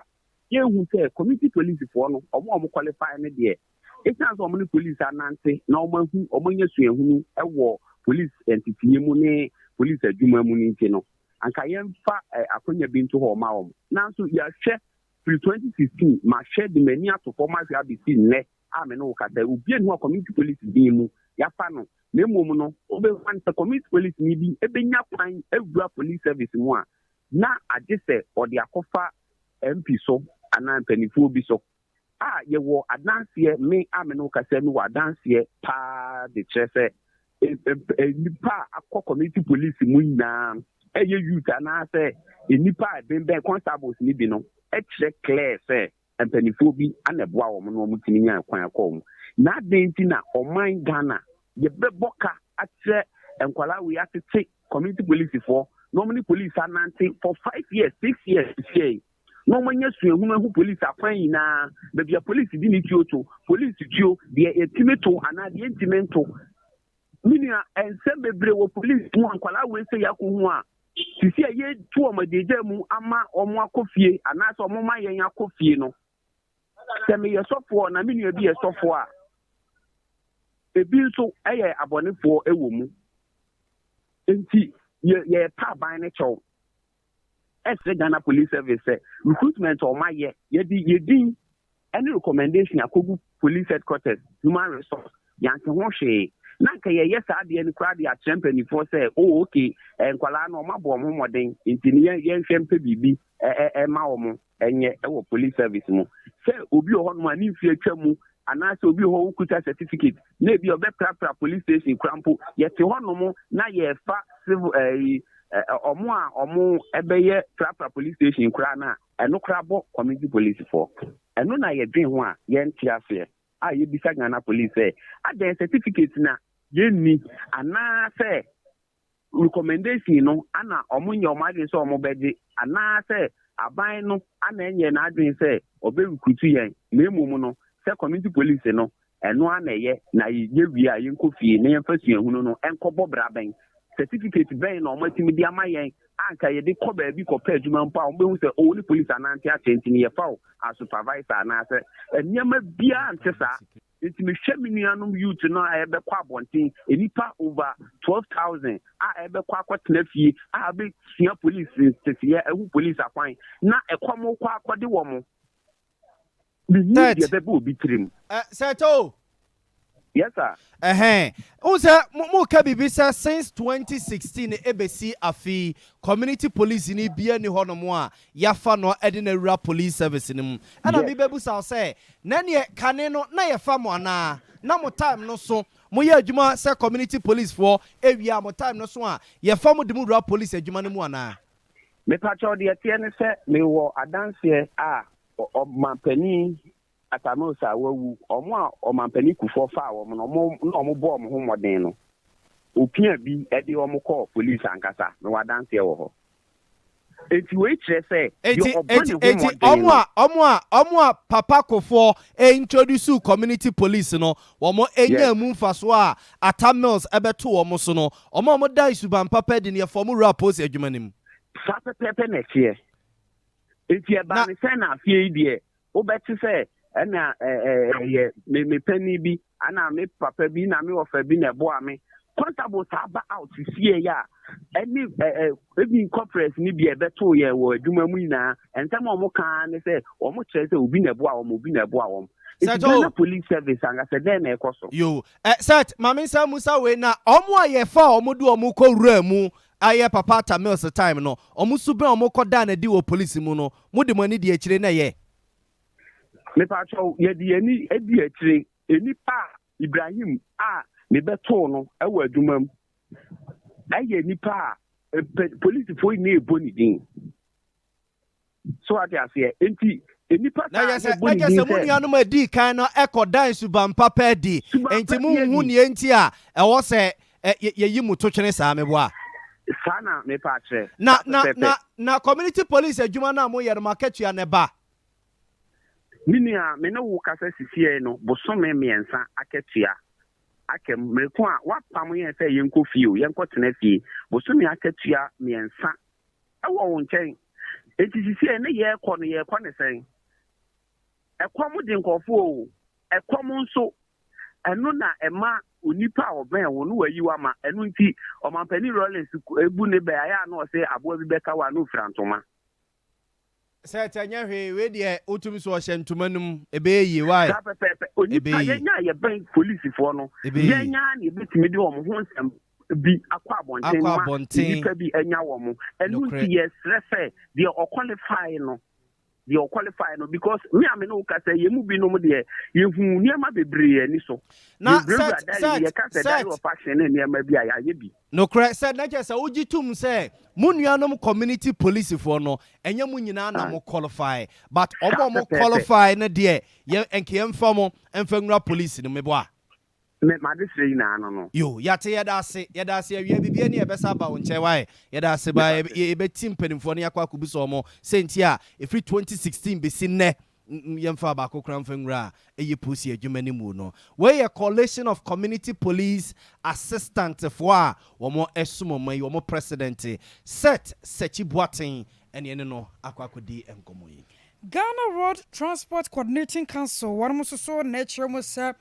yɛnhu sɛ community police foɔ no, ɔmo a ɔmo qualify no deɛ. Esiane sɛ wɔne polisi anante na wɔahu, wɔanya suahunu wɔ polisi nteteeɛ mu ne polisi adwuma mu no nti no, anka yɛmfa akwanya bi nto hɔ mma wɔn. Nanso yɛahwɛ firi 2016, mahwɛ de m'ani ato fam ahwɛ abɛsi nnɛ a me ne wo kasa yi, obiara nni hɔ a community police din mu yɛafa no. Na mmom no, wobɛhu no sɛ community police ni bi bɛnya kwan awura police service mu a, na agye sɛ ɔde akɔfa MP so anaa mpanimfoɔ bi so. A yɛwɔ adanseɛ, me a me ne wo kasa yi mewɔ adanseɛ paa de kyerɛ sɛ nnipa a akɔ community police mu nyinaa ɛyɛ youth anaasɛ nnipa a ɛbɛnbɛn constables no bi no kyerɛ clear sɛ mpanimfoɔ bi na ɛboa wɔn na wɔtumi nya kwan kɔ wɔn. Na adɛn nti na ɔman Ghana yɛbɛbɔ ka akyerɛ nkwadaa wei atete community policefoɔ na wɔn ne police anante for 5 years, 6 years sie na wɔn anya suahunu ahu police akwan nyinaa, baabi a police di ne tuo to, police tuo deɛ yɛtumi to anaa deɛ ntumi nto? Me nua, nsɛm bebree wɔ police mu a nkwadaa wei sɛ yɛakɔhu a sisi a yɛtu wɔn agyagya mu ama wɔn akɔ fie anaasɛ wɔn ma yɛn akɔ fie no, sɛ meyɛ sɔfoɔ na me nua bi yɛ sɔfoɔ a, ebi nso yɛ abɔnefoɔ wɔ mu. Nti yɛ yɛpa aban ne kyɛw ɛsrɛ Ghana Police Service sɛ recruitment a wɔn ayɛ, yɛde yɛdin ɛne recommendation akɔgu police headquarters human resource, yɛante ho hwee. Na nka yɛyɛ saa adeɛ no koraa de akyerɛ mpanimfoɔ sɛ, oh okay, nkwadaa no wɔn abɔ wɔn ho mmɔden, nti ne yɛn yɛnhwɛ mpɛ biribi ɛma wɔn ɛnyɛ ɛwɔ police service mu, sɛ obi wɔ hɔnom a ne mfie atwa mu anaasɛ obi wɔ hɔ wokuta certificate na ebi ɔbɛprapra police station kora mpo. Yɛte hɔnom na yɛfa civil ɛyi ɔmo a ɔmo ɛbɛyɛ prapra police station koraa na ɛno koraa bɔ community police foɔ. Ɛno na yɛdwen ho a yɛnte aseɛ a yɛbisa Ghana Police sɛ adɛn, certificate na yɛnni anaasɛ recommendation no ana ɔmo nyɛ ɔmo adwene sɛ ɔmo bɛgye, anaasɛ aban no ana ɛnyɛ n'adwene sɛ ɔbɛ recruit yɛn, na emom no sɛ community police no ɛno ana ɛyɛ na yɛ wie a yɛnkɔ fie na yɛmfa suahunu no ɛnkɔbɔ bra bɛn? Certificate bɛn na ɔmo atumi de ama yɛn anka yɛde kɔ baabi kɔpɛ adwuma mpo a ɔmo bɛhu sɛ ɔwɔ ne police anante akyɛ nti no yɛfa wo as supervisor anaasɛ nneɛma biara nte saa? Nti mehwɛ me nuanom youth no a ɛbɛkɔ abɔnten, nnipa over 12,000 a ɛbɛkɔ akɔtena fie a bɛsua police nteteeɛ, ahu police akwan, na ɛkɔm kɔ akɔde wɔ mo. Mehu deɛ bɛbɛ obi tirim. Seth o. Yes sir. Ɛhɛn, n sɛ mo ka biribi sɛ since 2016 ebesi afi, community police ni bia ni hɔnom a yɛafa no ɛde no awura police service no mu. Ɛna mi bɛbusa wo sɛ, na neɛ kane no na yɛfa mo anaa na mo time no so moyɛ adwuma sɛ community police foɔ ewie a, mo time no so a yɛfa mo de mo wura police adwuma no mu anaa? Mepakyɛw, deɛ teɛ ne sɛ mewɔ adanseɛ a ɔmampanin Atta Mills a wawu, ɔmo a ɔmampanin Kufuor faa wɔn no, ɔmo na ɔmo bɔɔ ɔmo ho mmɔden no, opia bi de ɔmo kɔɔ police ankasa. Mewɔ adanseɛ wɔ hɔ. Eti wei kyerɛ sɛ deɛ ɔbɔ ne ho eti mmɔden ɔmo no a ɔmo a ɔmo a Papa Kufuor introduce community police no, wɔn enya mu mfaso a Atta Mills ɛbɛto wɔn so no, ɔmo a ɔmo da suban papa di no, yɛfa ɔmo wura police adwuma no mu? Saa pɛpɛɛpɛ na ɛteɛ. Eti ɛbaa ne sɛn na afie yi deɛ wobɛte sɛ ɛna ɛyɛ me panin bi ana me papa bi na me wɔfa bi na ɛboa me? Constable saa ba out sie yɛ a ɛne ɛ ebi conference ni bi a ɛbɛto yɛ wɔ adwuma mu nyinaa, nsɛm a wɔn kaa ne sɛ wɔn kyerɛ sɛ obi na ɛboa wɔn, obi na ɛboa wɔn. Eti Ghana Police Service ankasa, dɛn na ɛkɔ so? Yo, Seth, maame nsa musa wei na ɔmo a yɛfa a ɔmo de ɔmo kɔ wura mu ayɛ Papa Atta Mills time no, ɔmo suban a ɔmo kɔ daa n'adi wɔ police mu no, mo de mo ani di akyire na ɛyɛ? Mepakyɛw, yɛde yɛn ani di akyire. Nipa a Ibrahim a mebɛtoo no wɔ adwuma mu ɛyɛ nipa a polisifoɔ yi na ɛbɔ ne din so, ate aseɛ? Nti nipa saa na ɛbɔ ne din sɛ mo nuanom adi kan no ɛkɔ dan suban papa adi, nti mo nhu nea nti a ɛwɔ sɛ yɛyi mu to twene saa, meboa? Saa na mepa akyerɛ. Na community police adwuma no a moyɛ no, mo akatua ne ba? Me nua, me ne wo kasa sisiɛ no, bosome 3 akatua aka mu. Mmereko a woapam yɛn sɛ yɛnkɔ fie o, yɛnkɔ tena fie, bosome akatua 3 ɛwɔ wo nkyɛn. Enti sisiɛ ne yɛrekɔ no, yɛrekɔ ne sɛn? Ɛkɔm de nkɔɔfoɔ o. Ɛkɔm nso, ɛno na ɛma onipa a ɔbɛn wo no wayi wo ama. Ɛno nti, Ɔmampanin Rawlings bu ne bɛ a, ɛyɛ a na ɔse aboa bi bɛka wo a na ɔfira ntoma. Sɛ ɛtɛ nyɛ hwee, wei deɛ wotumi so ɔhyɛ ntoma no mu, ɛbɛyɛ yie, why? Saa pɛpɛɛpɛ. Onipa, Ɛbɛyɛ yie. yɛn a yɛbɛn polisifoɔ no, Ɛbɛyɛ yie. yɛn ara na yɛbɛtumi de wɔn ho nsɛm bi akɔ abɔnten Akɔ ma abɔnten. nnipa bi anya wɔn. Ɛno Nokorɛ. nti yɛsrɛ sɛ deɛ ɔqualify no, deɛ ɔqualify no because me a me ne wo kasa yɛn mu binom deɛ yɛhu nneɛma bebree ani so. Na Yɛwurawura Seth, diary Seth, mu, yɛka sɛ diary Seth. of action ne nneɛma bi a yɛayɛ bi. Nokorɛ sɛ na kyerɛ sɛ wogye tom sɛ mo nuanom community policefoɔ no ɛnyɛ mo nyinaa na mo qualify but wɔn a wɔn qualify no deɛ yɛ nka yɛmfa mo mfa nwura police no meboa? Me m'adesrɛ nyinaa no no. Yo yate yɛda ase yɛda ase awia biribi ani a yɛbɛsa aba wo nkyɛn wae yɛda ase baa yɛbɛti mpanimfoɔ no yɛakɔ akɔbisa wɔn sɛ nti a ɛfiri 2016 bɛsi nnɛ Yɛmfa baako koraa mfa nwura a ɛyɛ polisi adwuma no mu no. Wei yɛ Coalition of Community Police Assistant foɔ a wɔn som ɔman yi, wɔn president Seth Sekyi Boateng ɛne yɛne no akɔ akɔdi nkɔmmɔ yi. Ghana Road Transport Coordinating Council wɔnom nso so na ɛkyerɛ mu sɛ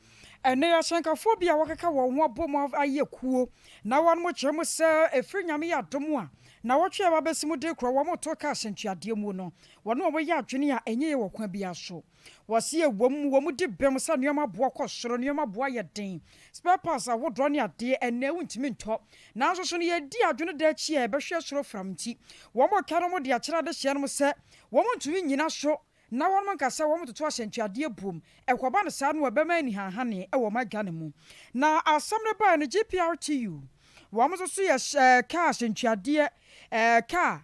ɛnnɛ yi ahyɛnkafoɔ bi a wɔkeka wɔn ho abɔ mu ayɛ kuo na wɔnom kyerɛ mu sɛ ɛfiri Nyame yɛ adom a nawɔtwe a ɛba bɛsi mu de korɔ wɔn reto kaa ahyɛntuadeɛ mu no Wɔne wɔn yɛ adwene a ɛnyɛ yie wɔ kwan biara so. Wɔse ɛwom, wɔdi bem sɛ nneɛma boɔ kɔ soro, nneɛma boɔ ayɛ den, spare parts ahodoɔ ne adeɛ, ɛnnɛ wontumi ntɔ. Nanso so no yɛdi adwene da akyi a ɛbɛhwe soro fram nti, wɔreka no de akyerɛ adehyeɛ nom sɛ wɔntumi nnyina so na wɔnom nka sɛ wɔtoto ahyɛntuadeɛ buom. Ɛkɔba no saa no a ɛbɛma anihanhane wɔ ɔman Ghana mu. Na asɛm no baeɛ no GPRTU, wɔn nso so yɛ kaa ahyɛntuadeɛ, kaa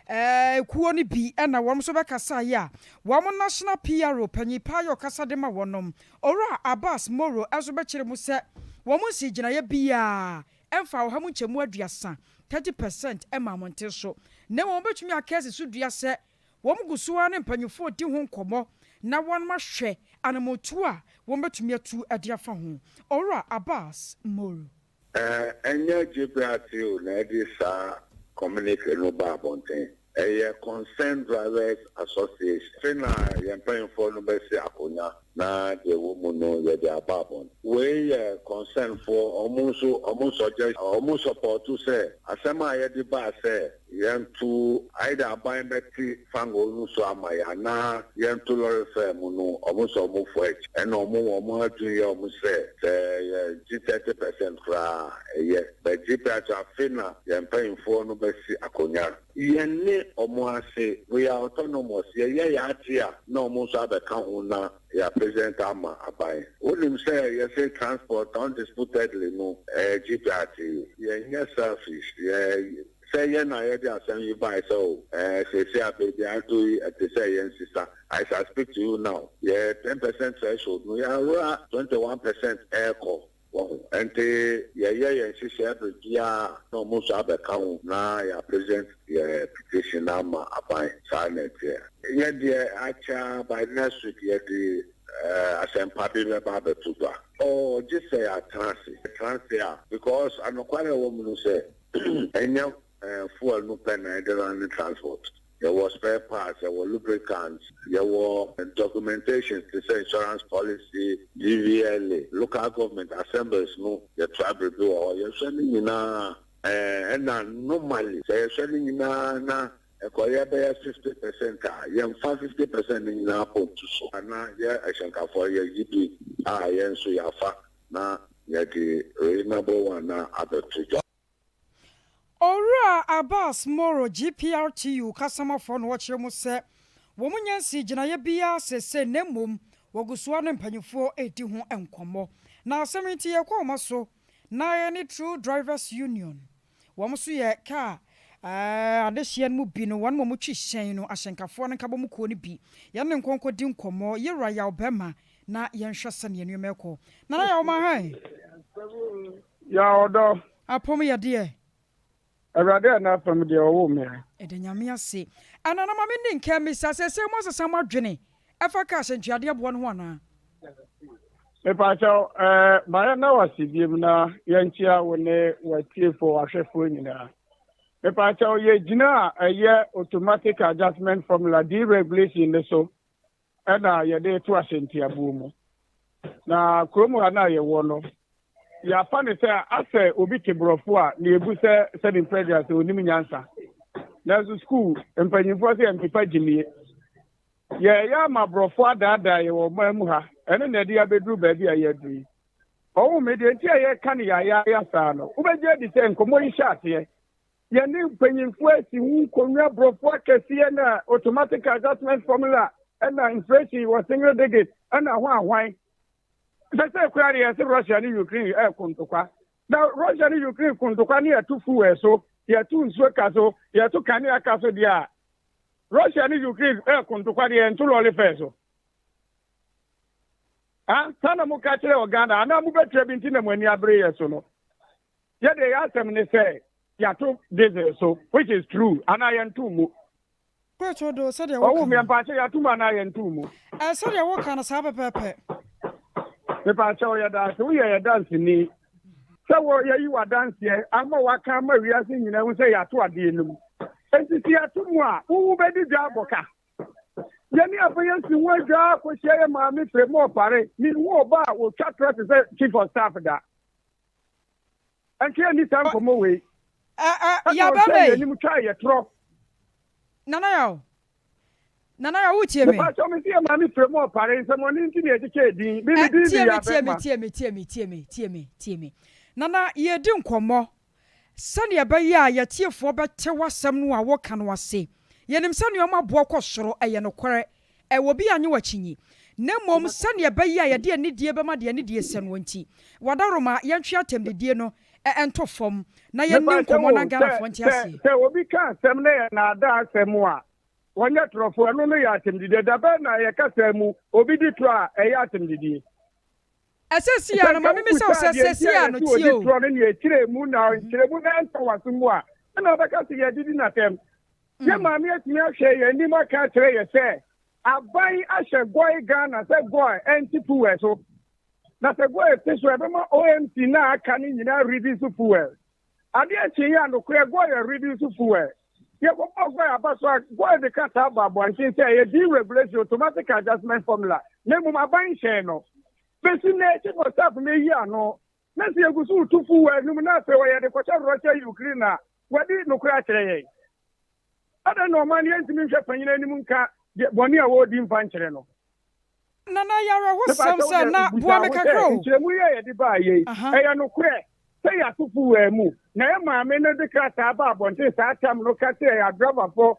Kuo no bi na wɔn nso bɛkasaeɛ a wɔn National PRO panyin paa yɛ ɔkasa de ma wɔnom, Owura Abbas Moro nso bɛkyerɛ mu sɛ wɔn nsii gyinaeɛ biara mfaa ɔha mu nkyɛmu aduasa, 30 percent, mmaa mmɔnten so na mmom wɔbɛtumi aka asi so dua sɛ wɔn gu so ara ne mpanyinfoɔ redi ho nkɔmmɔ na wɔn ahwɛ anammɔntuo a wɔbɛtumi atu de afa ho. Owura Abbas Moro. Ɛnyɛ GPRTU na ɛde saa communique no baa abɔnten. Ɛyɛ Concerned Drivers Association. Afei na yɛn mpanyimfoɔ no bɛsi akonnwa na deɛ ɛwɔ mu no yɛde aba abɔnten. Wei yɛ Concerned foɔ, wɔn nso wɔn suggest, wɔn sɔpɔɔto sɛ asɛm a yɛde baa sɛ Yɛnto either aban bɛte fango no so ama yɛn anaa yɛnto lɔre fare mu no ɔmo sɛ ɔmo fɔ akyi ɛna ɔmo ɔmo adwene yɛ ɔmo sɛ sɛ yɛ gye 30% koraa a ɛyɛ but gye pɛ akyɛ afe na yɛn mpanyinfoɔ no bɛsi akonwa. Yɛn ne ɔmo ase we are autonomous yɛyɛ yɛn ade a na ɔmo nso abɛka ho na yɛ present ama aban. Wonim sɛ yɛse transport undisputedly no ɛyɛ GPRTU yɛnyɛ selfish yɛ Sɛ yɛn na yɛde asɛm yi bae sɛ o, ɛɛ, seesei a baabi a adu yi, ɛte sɛ yɛn sisa. As I speak to you now, yɛ 10% threshold no, yɛawura 21% ɛrekɔ. Wahu? Ɛnti yɛyɛ yɛn nhyehyɛɛ bere biara na wɔn nso abɛka ho na yɛapresent yɛn petition no ama aban. Saa na ɛteɛ. Yɛ deɛ akyɛ ara by next week yɛde ɛɛ, asɛmpa bi bɛba abɛto dwa. Oh, gye sɛ yɛatena ase. Yɛtena ase a, because anokware a ɛwɔ mu no sɛ, Ɛnyɛ fuel no pɛ na yɛde runne transport. Yɛwɔ spare parts, yɛwɔ lubricants, yɛwɔ documentations te sɛ insurance policy, DVLA, local government assemblies no yɛtra biribi wɔ hɔ. Yɛhwɛ ne nyinaa ɛna normally sɛ yɛhwɛ ne nyinaa na ɛkɔyɛ bɛyɛ 50% a, yɛmfa 50% no nyinaa mpo nto so. Ana yɛ ahyɛnkafoɔ yɛgye bi a yɛn nso yɛafa na yɛde reasonable one no abɛto dwa. Owura Abbas Moro, GPRTU kasamafoɔ na ɔkyerɛ mu sɛ wɔn nnya nsii gyinaeɛ biara seesei na mmom wɔgu so ara ne mpanyinfoɔ redi ho nkɔmmɔ. Na asɛm yi nti yɛkɔ wɔn so na yɛne True Drivers Union Wɔn nso yɛ kaa adehyeɛ no mu bi no, wɔn a wɔtwi hyɛn no, ahyɛnkafoɔ no nkabom kuo no bi. Yɛne ne nkɔ nkɔdi nkɔmmɔ. Yɛwura Yaw Bɛma na yɛnhwɛ sɛdeɛ nneɛma rekɔ. Nana Yaw ma hɛn. Yaw ɔdɔ. Apɔm yɛ deɛ. Awurade a n'afam deɛ ɔwoo me. Yɛda Nyame ase. Nana ma menni nka mmisa, seesei moasesa mo adwene ɛfa kaa hyɛntuadeɛ boɔ no ho anaa? Mepaakyɛw, ɛɛ, ma yɛnna wo ase biom na yɛnkyea wo ne w'atiefoɔ, w'ahwɛfoɔ nyinaa. Mepaakyɛw, yɛgyina a ɛyɛ automatic adjustment formula, deregulation no so ɛna yɛde to ahyɛntiabuo mu. Na kurom ha no a yɛwɔ no, yɛafa no sɛ asɛ obi te borɔfo a na yɛbu sɛ sɛde mprɛdua sɛ onim nyansa. Nanso sukuu mpanyimfoɔ sɛ yɛmpepa gyimie. Yɛyɛ ama borɔfo adaadaa yɛ wɔ ɔman mu ha, ɛno na ɛde abɛduru baabi a yɛaduru yi. Ɔwo me deɛ nti a yɛka no yaayaaya saa no, wobɛgye adi sɛ nkɔmmɔ yi hyɛ aseɛ. Yɛne mpanyimfoɔ asi ho nkonnwa borɔfo akɛseɛ na automatic adjustment formula ɛna inflation wɔ single digit ɛna ho ahwan. Sɛ sɛ koraa deɛ yɛse Russia ne Ukraine ɛko ntokwa. Na Russia ne Ukraine ko ntokwa ne yɛto fuel so, yɛto nsuo ka so, yɛto kanea ka so deɛ a, Russia ne Ukraine ɛko ntokwa deɛ yɛnto lɔre fare so. Ah, saa na moka kyerɛ wɔ Ghana anaa mobɛtua bi nti na mo ani abere yɛ so no. Yɛ deɛ yɛ asɛm ne sɛ yɛato diesel so which is true anaa yɛntoo mu. Kwetu do, sɛdeɛ woka Ɔwo no. mempakyɛ yɛato mu anaa yɛntoo mu. Ɛ, sɛdeɛ woka no saa pɛpɛɛpɛ. Mepakyɛw yɛda ase woyɛ yɛ danseni sɛ wɔ yɛyi w'adanseɛ ama waka ama wiase nyinaa hu sɛ yɛato adeɛ no mu. Enti sɛ yɛato mu a wo wobɛdi dwa abɔ ka. Yɛne afei yɛsi ho adwa akɔhyia yɛ maame Frema Ɔpare. Menhu ɔba a ɔtwa torɔ te sɛ Chief of Staff da. Ɛnka yɛnni saa nkɔmmɔ wei. Ɛna ɔhwɛɛ yɛn anim twaa yɛ torɔ. Nana Yaw, Nana Yaw, wotie me? Mepakyɛw, mese yɛ maame frɛ mu ɔpare, nsɛmmɔne nti na yɛkyekyɛɛ din. Me me din de Tie me, Yaa tie me, Bɛrima. tie me, tie me, tie me, tie me, tie me. Nana, yɛredi nkɔmmɔ sɛnea ɛbɛyɛ a yɛatiefoɔ bɛte w'asɛm no a woka no ase. Yɛnim sɛ nneɛma boɔ kɔ soro, ɛyɛ nokorɛ. Ɛwɔ bi a nye wo akyinnye, na mmom sɛnea ɛbɛyɛ a yɛde anidie bɛma deɛ anidie sɛ noɔ nti, w'adaworoma, yɛntwe atɛmdidie no nto fam na yɛnni Mepakyɛw nkɔmmɔ na o, sɛ, Ghanafoɔ nte sɛ, aseɛ. sɛ obi ka asɛm na ɛyɛ naadaa asɛm a, ɔnyɛ torɔfoɔ, ɛno no yɛ atɛmdidie. Da bɛn na yɛ kasa mu obi di torɔ a ɛyɛ atɛmdidie? Seesei Sɛ ara no, nka ma memmisa wo wobusaa sɛ, deɛ nti seesei a ara no, yɛse tie ɔdi o. torɔ no nea ɛkyerɛ mu na nkyerɛmu no antɔ w'aso mu a, ɛna wobɛka sɛ yɛadidi no atɛm. Yɛn maame atumi ahwɛ yɛn anim aka akyerɛ yɛ sɛ aban ahyɛ gɔe Ghana sɛ gɔe ɛnte fuel so. Na sɛ gɔe te so a ɛbɛma OMC no a aka no nyinaa reduce fuel. Adeɛ kyeeɛ a nokorɛ gɔe reduce fuel. Yɛkɔbɔɔ gɔe aba so a gɔe de krataa baa abɔnten sɛ ɛyɛ deregulation automatic adjustment formula na mmom aban nhyɛɛ no. Bɛsi nnɛ Chief of Staff no ayi ano na sɛ yɛgu so retu fuel no mu na afei wɔyɛ de kɔhyɛ Russia Ukraine a Wadi nokorɛ akyerɛ yɛn. Adɛn na ɔman no yɛntumi nhwɛ panyin anim nka deɛ bɔne a wɔredi mfa nkyerɛ no? Nana ɛyɛ awerɛhosɛm Mepakyɛ wo sɛ deɛ na bisa boa me ho sɛ, kakra o. nkyerɛmu yi a yɛde baa yei, Aha. ɛyɛ nokorɛ sɛ yɛato fuel mu? Na yɛn maame no de krataa baa abɔnten saa tam no ka kyerɛɛ yɛn adrɔbafoɔ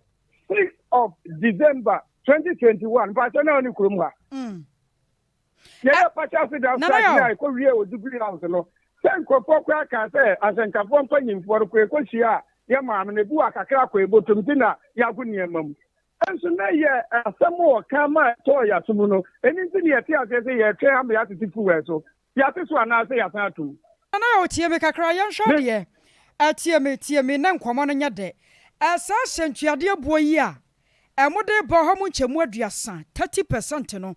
6 of December 2021, mpakyɛ na ɔne kurom ha. Yɛyɛ partial sit down Nana strike Yaw. no a ɛkɔwiee wɔ Jubilee House no, sɛ nkurɔfoɔ koraa kaa sɛ asɛnkafoɔ mpanyimfoɔ no kɔ ɛkɔhyia a yɛ maame no, ebi wɔ akakra kɔ ɛbɔtom nti na yɛago nneɛma mu. Nso na yɛ asɛm a ɔka ma ɛtɔɔ yɛn aso mu no, ɛno nti na yɛte aseɛ sɛ yɛretwɛn ama yɛatete fuel so. Yɛate so anaasɛ yɛasan atom? Nana Yaw tie me kakra yɛnhwɛ Me. adeɛ. Tie me, tie me na nkɔmmɔ no nyɛ dɛ. Saa hyɛntuadeɛ boɔ yi a Wɔde reba ɔha mu nkyɛmu aduasa, 30%, no,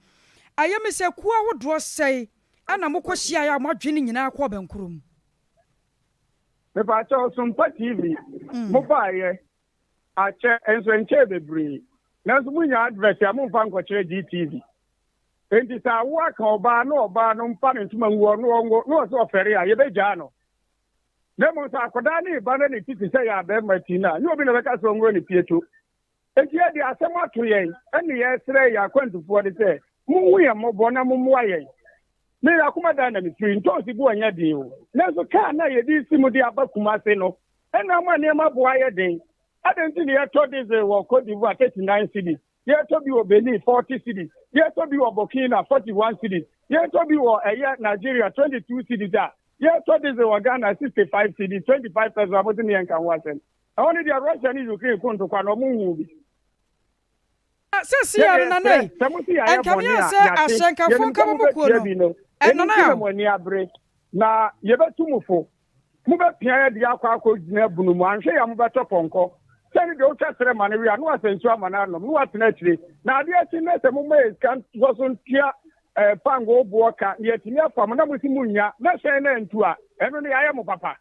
ayɛ me sɛ kuo ahodoɔ sɛe na mokɔhyiaeɛ a mo adwene nyinaa kɔɔ bɛnkoro mu. Mepaakyɛw Sompa TV mo baayɛ akyɛ nso ɛnkyɛɛ bebree nanso mo nya advert a mo nfa nkɔkyerɛ GTV enti sɛ awo aka ɔbaa na ɔbaa no mfa ne ntoma ngu hɔ na ɔnwo na ɔsɛ ɔfɛre a yɛbɛgyaa no Na mmom sɛ akwadaa no reba na ne ti te sɛ yɛn abarima ti no a, nyɛ obi na ɔbɛka sɛ ɔnworo ne pieto. Enti yɛde asɛm ato yɛn ne yɛresrɛ yɛn akwantufoɔ no sɛ, monhu yɛn mmɔbɔ na mommoa yɛn. Me Akumadan na mefiri, ntoosi boɔ nyɛ den o, nanso kaa no a yɛde resi mu de aba Kumase no na ama nneɛma boɔ ayɛ den. Adɛn nti na yɛtɔ diesel wɔ Cote d'Ivoire 39 cedis, Yɛtɔ bi wɔ Benin, 40 cedis. Yɛtɔ bi wɔ Burkina, 41 cedis. Yɛtɔ bi wɔ ɛyɛ Nigeria, 22 cedis a yɛtɔ diesel wɔ Ghana, 65 cedis, 25 pesewas a mose ne yɛnka ho asɛm. Ɛhɔ no deɛ Russia ne Ukraine ko ntokwa no ɔmo nhuu bi. Seesei ara no, Yɛdeɛ Nana yɛsrɛ ei, sɛ mose yɛayɛ ɛnkame bɔne ayɛ a, sɛ yɛate. ahyɛnkafoɔ Yɛnim sɛ nkabomu kuo mobɛtua no, bi no, eh, ɛno Nana nti na Yaw. mo ani abere. Na yɛbɛtu mo fo. Mobɛpia yɛn de akɔ akɔgyina bunu mu, anhwɛ yɛ a mobɛtɔ pɔnkɔ. Sɛ ne deɛ wotwa serɛ ma no we a, na wasa nsuo ama no anom, na watena akyire. Na adeɛ kye na sɛ momma yɛn sika nsɔ so ntua fangoo boɔ ka, na yɛatumi afa mo, na mose monnya, na hyɛn no antu a, ɛno no yɛayɛ mo papa.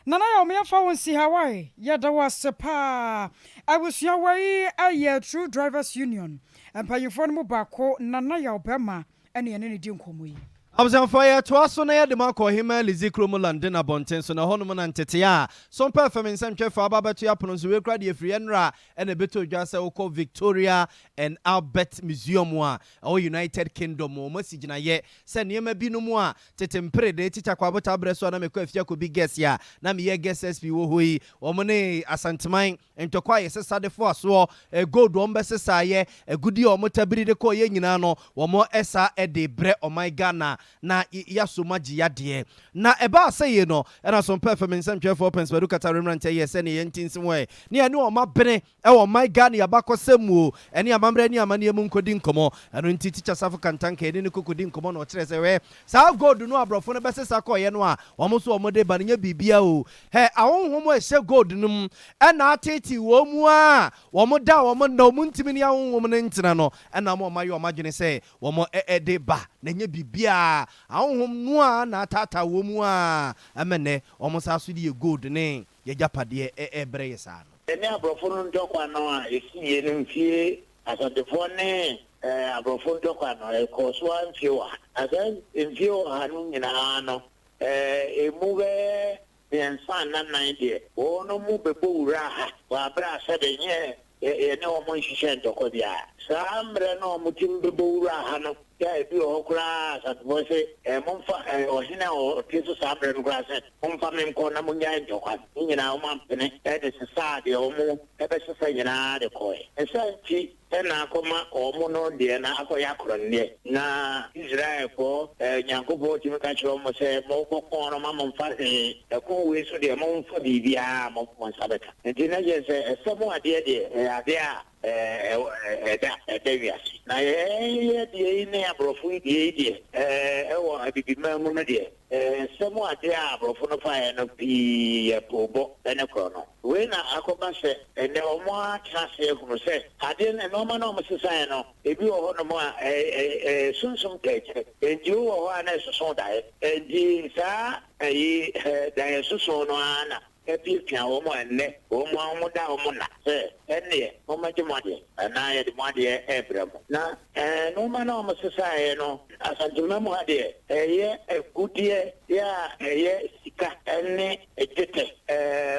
Nana Yaw meɛmfa wo nsi ha wai yɛda wo ase paa abusua wei yɛ true drivers union mpanyinfoɔ no mu baako Nana Yaw bɛma. ɛna yɛne no di nkɔmmɔ yi. Abusuafoɔ, yɛtoa so na yɛde mo akɔ Ɔhemmaa Lizzie kurom London abɔnten so, na ɛhɔnom na ntetee a Sompa FM nsɛmtwerɛfoɔ aba abɛto yɛn apono so. Wei koraa deɛ ɛfiri ɛnnora na ɛbɛtɔ dwa sɛ wokɔ Victoria and Albert Museum a ɛwɔ United Kingdom, wɔasi gyinaeɛ sɛ nneɛma binom a tete mperede, Tikya Kwabota berɛ so a na mekɔ afie akɔbi Gɛs a na meyɛ Gɛs SP wɔ hɔ yi, wɔn ne Asanteman Ntɔkwa a yɛsesa de foa soɔ, gold wɔn bɛsesaeɛ, agudeɛ a wɔn tabiri de kɔeɛ nyinaa no wɔn sa de brɛ ɔman Ghana na yɛaso mu agye yadeɛ. Na ɛbaa sɛ yei no, ɛna Sompɛ FM nsɛmtwerɛfoɔ Prince Badu Katare mmeranteɛ yɛɛ sɛdeɛ yɛn nti nse wɔɛ ne yɛne wɔn abene wɔ ɔman Ghana yɛn abakɔsɛm mu o, ɛne amammerɛ ne amanneɛ mu nkɔdi nkɔmmɔ. Ɛno nti Tikya Safo Kantanka yɛne no kɔkɔdi nkɔmmɔ na ɔkyerɛɛ sɛ hwɛ saa gold no a aborɔfo no bɛsesa kɔeɛ no a wɔn nso wɔn de ba no nyɛ biribiara o, Hɛ, ahonhom a ɛhyɛ gold no mu na ateetee wɔn mu a wɔda wɔn nna, wɔntumi ne ahonhom no ntena no, ɛna ama wɔayɛ wɔn adwene sɛ wɔde ba, na ɛnyɛ biribiara, ahonhom no ara na ataataa wɔn mu ara ma nnɛ wɔsan so de yɛ gold ne yɛn agyapadeɛ rebrɛ yɛ saa no. Yɛne aborɔfo no ntɔkwa no a ɛsiiɛ no mfie Asantefoɔ ne aborɔfo ntɔkwa no, ɛkɔɔ so ara mfie ɔha. Na saa mfie ɔha no nyinaa no, Emu bɛyɛ mmiɛnsa anaa nnan deɛ, wɔnom bɛbɔ wuraa ha wɔ aberɛ a sɛbe nyɛ yɛne wɔn nhyehyɛɛ ntɔkwa biara. Saa mmerɛ no a wɔtumi bɛbɔ wuraa ha no, yɛ a ebi wɔ hɔ koraa a Asantefoɔ se, Momfa, ɔhene a ɔte so saa mmerɛ no koraa sɛ, Momfa me nkɔ na monnyae ntɔkwa no. Ne nyinaa wɔampene de sesaa deɛ wɔbɛsesa nyinaa de kɔeɛ. Ne saa nti, na akɔma wɔn no deɛ na akɔyɛ akorɔnneɛ. Na Israelfoɔ Nyankopɔn tumi ka kyerɛ wɔn sɛ, Mokɔko no, mma mommfa hwee, ɛko wei so deɛ, mommfa biribiara a mo nsa bɛka. Nti na kyerɛ sɛ, ɛsɛ mu adeɛ deɛ, ɛyɛ adeɛ a ɛda ɛda wiase. Na yɛn deɛ yi ne aborɔfo yi deɛ yi deɛ, ɛwɔ Abibiman mu no deɛ, ɛsɛ mu adeɛ a aborɔfo no faeɛ no pii yɛ poobɔ ne korɔno. Wei na akɔba sɛ ɛnnɛ wɔatena ase ahunu sɛ adeɛ no, nnoɔma no a wɔsesaeɛ no, ebi wɔ hɔnom a ɛyɛ sunsum kɛkyɛ. Enti wowɔ hɔ a na ɛsoso daeɛ. Enti saa ayi daeɛ soso no ara na apiapia wɔn a ɛnnɛ wɔn ara wɔda wɔn nna sɛ ɛnneɛ mommɛgye mo adeɛ anaa yɛde mo adeɛ rebrɛ mo. Na nnoɔma no a wɔsesaeɛ no, Asanteman mu ha deɛ, ɛyɛ agudeɛ a ɛyɛ sika ne dwetɛ,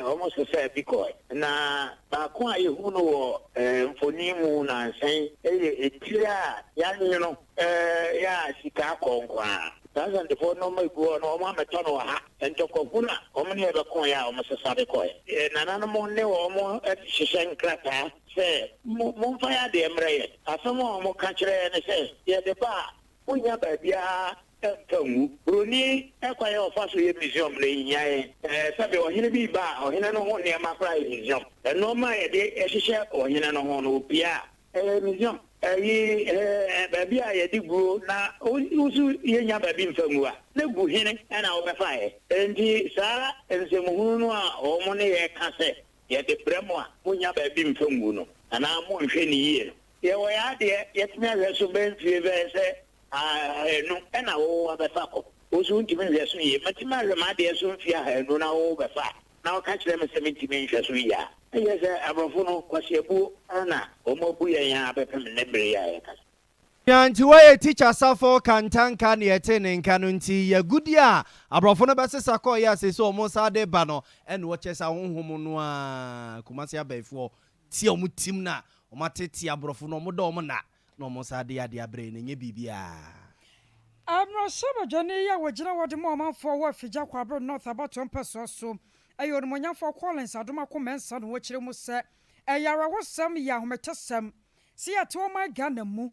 wɔsesaa bi kɔe. Na baako a yɛhuu no wɔ mfoni mu nnansa yi yɛ etire a yɛanwono yɛ a sika akɔ nko ara. Saa Asantefoɔ nnoɔma gu hɔ no, wɔammɛtɔ no wɔ ha. Ntɔkwahunu a wɔn ne yɛn bɛkoeɛ a wɔsesa de kɔe. Yɛn nananom ne wɔn hyehyɛ nkrataa sɛ, Momfa yɛn adeɛ mmrɛ yɛn. Asɛm a wɔka kyerɛ yɛn ne sɛ, yɛde ba a, monnya baabiara mfa ngu. Buroni kwan a ɔfa so yɛ museum no, ɛnhia yɛn. Sɛbe ɔhene bi reba a, ɔhene no ho nneɛma koraa yɛ museum. Nneɛma a yɛde hyehyɛ ɔhene no ho no, opue a, ɛyɛ museum. Ɛyi, baabi a yɛde guo na wo nso yɛnnya baabi mfa ngu a, na gu hene na wobɛfaeɛ. Enti saa nsɛmhunu no a wɔn ne yɛn ka sɛ yɛde brɛ mo a monnya baabi mfa ngu no anaa monhwɛ no yie no, yɛwɔ yɛn adeɛ, yɛatumi ahwɛ so bɛyɛ mfie bɛyɛ sɛ ahanu na wo abɛfa kɔ. Wo nso wontumi nhwɛ so yie. Matumi ahwɛ m'adeɛ so mfie ahanu na wo bɛfa a, na woka kyerɛ me sɛ mentumi nhwɛ so yie a, na kyerɛ sɛ aborɔfo no, kwaseabuo na wɔabu yɛn ara bɛpem nnɛ bere yi a yɛkasa. Nea nti wɔyɛ Tikya Safo Kantanka ne yɛtee ne nka no nti, yɛ agudeɛ a aborɔfo no bɛsesa kɔeɛ a seesei wɔn san de ba no ɛna wɔkyerɛ sɛ ahonhom no ara Kumasi abayifoɔ ti a wɔn tim no a wɔn atete aborɔfo no wɔn dɔ wɔn nna na wɔn san de adeɛ abrɛ yɛn no ɛnyɛ biribiara. Mmarahyɛbadwani yi a wɔgyina hɔ de ma ɔmanfoɔ wɔ Afigya Kwabre North abatoɔ mpɛsoa so yɛ Onimuonyamfoɔ Collins Adomako Mensah na ɔkyerɛ mu sɛ ɛyɛ awerɛhosɛm yɛ ahometesɛm sɛ yɛte ɔman Ghana mu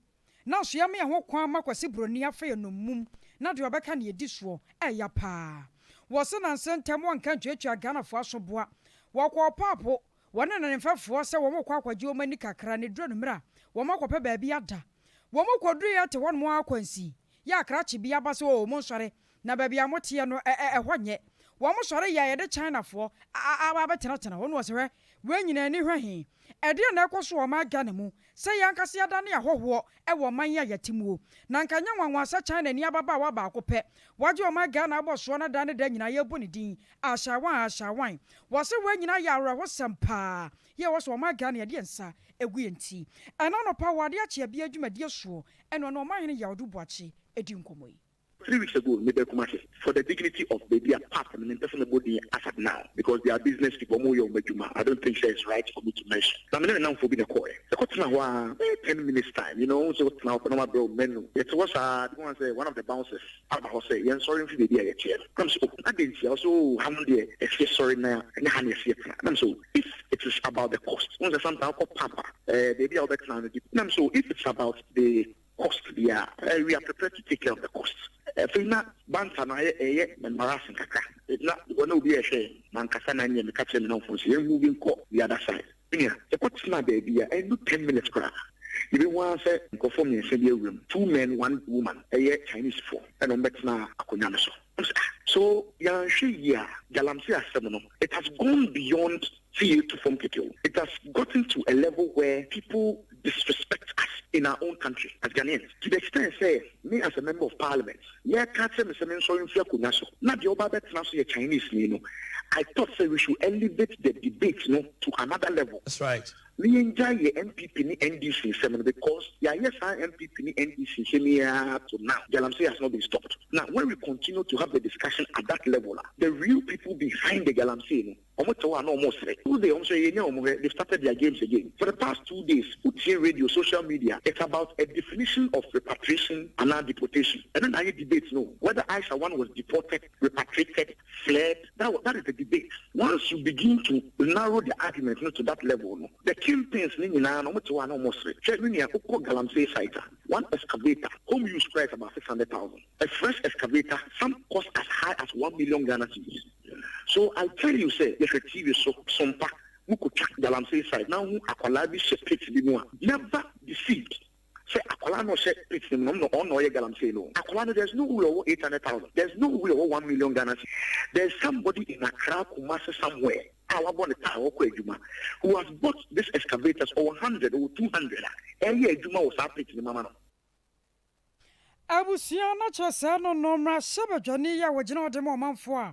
nanso yɛma yɛn ho kwan ma Kwasi Broni afa yɛn nnommum na deɛ ɔbɛka na yɛdi soɔ ɛya paa. Wɔse nansa ntam wɔnka ntuatua Ghanafoɔ asoboa. Wɔkɔɔ Paapo Wɔne ne mfɛfoɔ sɛ wɔrekɔ akɔgye wɔn ani kakra na ɛduru anwummerɛ a, wɔakɔpɛ baabi ada. Wɔkɔduruiɛ te hɔnom ara kwansin, yɛ a krakye bi aba sɛ oo monsɔre, na baabi a moteɛ no ɛ ɛ ɛhɔ nyɛ. Wɔsɔre yɛ a yɛde Chinafoɔ a a aba abɛtenatena hɔ na wɔse hwɛ, wei nyinaa ani hwɛ he? Ɛdeɛn na ɛkɔ so wɔ ɔman Ghana mu sɛ yɛn ankasa yɛadane ahɔhoɔ wɔ ɔman yi a yɛte mu o? Na anka ɛnyɛ nwanwa sɛ Chinani ababaawa baako pɛ, wagye ɔman Ghana abɔ soɔ na da ne da nyinaa yɛrebɔ ne din Ahyɛawan ahyɛawan. Wɔse wei nyinaa yɛ awerɛhosɛm paa yɛ wɔ sɛ ɔman Ghana yɛde yɛn nsa gu yɛn ti. Ɛna anɔpa wɔ adeɛ akye abia dwumadie soɔ ɛna ɔne ɔmanhene Yaw Adu Boakye. di nkɔmmɔ yi. 3 weeks ago, mebaa Kumasi for the dignity of baabi a pap no, mempɛ sɛ mebɔ din as at now because they are business people, ɔmo yɛ ɔmo adwuma. I don't think sɛ it's right for me to mention. Na me ne me namfo bi na ɛkɔɔɛ. Yɛkɔtena hɔ a bɛyɛ 10 minutes time, sɛ wotena hɔ pɛ na wabrɛ wo menu. Yɛte hɔ saa de wɔn sɛ one of the bouncers aba hɔ sɛ yɛnsɔre mfi baabi a yɛteɛ no. Nam sɛ, "Oh, adɛn ntia?" Ɔsɛ, "Oh, ha no deɛ ɛseɛ sɔre na ɛnyɛ ha na ɛseɛ tena." Nam sɛ, "If it is about the cost," wɔn sɛ sometimes wokɔ pub a baabi a wobɛtena no di. Nam sɛ, "If it's about the cost deɛ a, we are prepared to take care of the cost." Afei na banter no ayɛ ɛyɛ embarrassing kakra na wɔn a obi ɛhwɛ mankasa na nyɛ meka kyerɛ me namfo sɛ yɛn move nkɔ the other side. Nua, yɛkɔ tena baabi a ɛnu 10 minutes koraa, ebi ho ara sɛ nkurɔfoɔ mmiɛnsa bi awura mu, two men, one woman, ɛyɛ Chinese foɔ, ɛna wɔn bɛtena akonnwa no so. So yɛanhwɛ yie a, galamsey asɛm no, it has gone beyond sɛ yɛtu fam keke o. It has gotten to a level where people disrespect us in our own country as Ghanaians, to the extent sɛ me as a member of parliament, yɛka kyerɛ me sɛ me nsɔre mfi akonnwa so na deɛ ɔba bɛtena so yɛ Chinese ni no, I thought sɛ we should elevate the debate no to another level. That's right. Ne yɛngya yɛ NPP ne NDC nsɛm no, because yɛayɛ saa NPP ne NDC nsɛm yi ara to now, galamsey has not been stopped. Now when we continue to have the discussion at that level ah, the real people behind the galamsey no, ɔmo te hɔ a na ɔmo sere who they, ɔmo sɛ yɛnyɛ ɔmo hwɛ. They started their games again. For the past 2 days, wotie radio, social media, it's about a definition of repatriation and deportation. Ɛno na ayɛ debate no, whether Aisha One was deported, repatriated, fled. That is the debate. Once you begin to narrow the argument no to that level no, the kingpins ne nyinaa no, ɔmo te hɔ a na ɔmo sere. Hwɛ, me nua, wokɔ galamsey site a, one excavator, home use price about 600,000. A fresh excavator, some cost as high as 1 million Ghana cedis. So I tell you sɛ yɛhwɛ TV so sompa mukotwa galamsey site na ho akwadaa bi hyɛ pit bi mu a, never deceived sɛ akwadaa no ɔhyɛ pit no mu no, ɔno na ɔyɛ galamsey no. Akwadaa no, there's no way ɔwɔ 800,000, there's no way ɔwɔ 1 million Ghana cedis. There's somebody in Accra, Kumasi, somewhere a wabɔ ne taa ɔkɔ adwuma who has bought this excavators, ɔwɔ 100, ɔwɔ 200 a ɛyɛ adwuma wɔ saa pit no mama no. Abusua no kyerɛ sɛ no mmarahyɛ badwani yi a wɔgyina ɔde ma ɔmanfoɔ a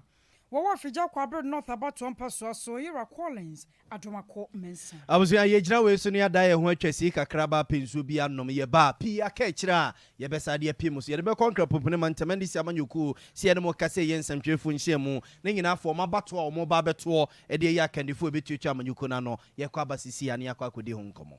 wɔwɔ Afigya Kwabere North abatoɔ mpɛsoa so, Yira Collins Adomako Mensah. Abusua, yɛgyina wei so no, yɛada yɛn ho atwa sie kakra ba apɛ nsuo bi anom. Yɛba pii aka akyirɛ a yɛbɛsa de apue mu so, yɛde bɛkɔ Nkrapompone ma ntɛm de si amanyɔkuo sɛ yɛne mo ka sɛ ɛyɛ nsɛmtwerɛfoɔ nhyia mu ne nyinaafoɔ ɔma batoɔ a ɔmo ba bɛtoɔ ɛde ɛyɛ akandifoɔ ɛbɛtuatua amanyɔkuo no ano. Yɛkɔ aba sisi a ne yɛakɔ akɔdi ho nkɔmmɔ.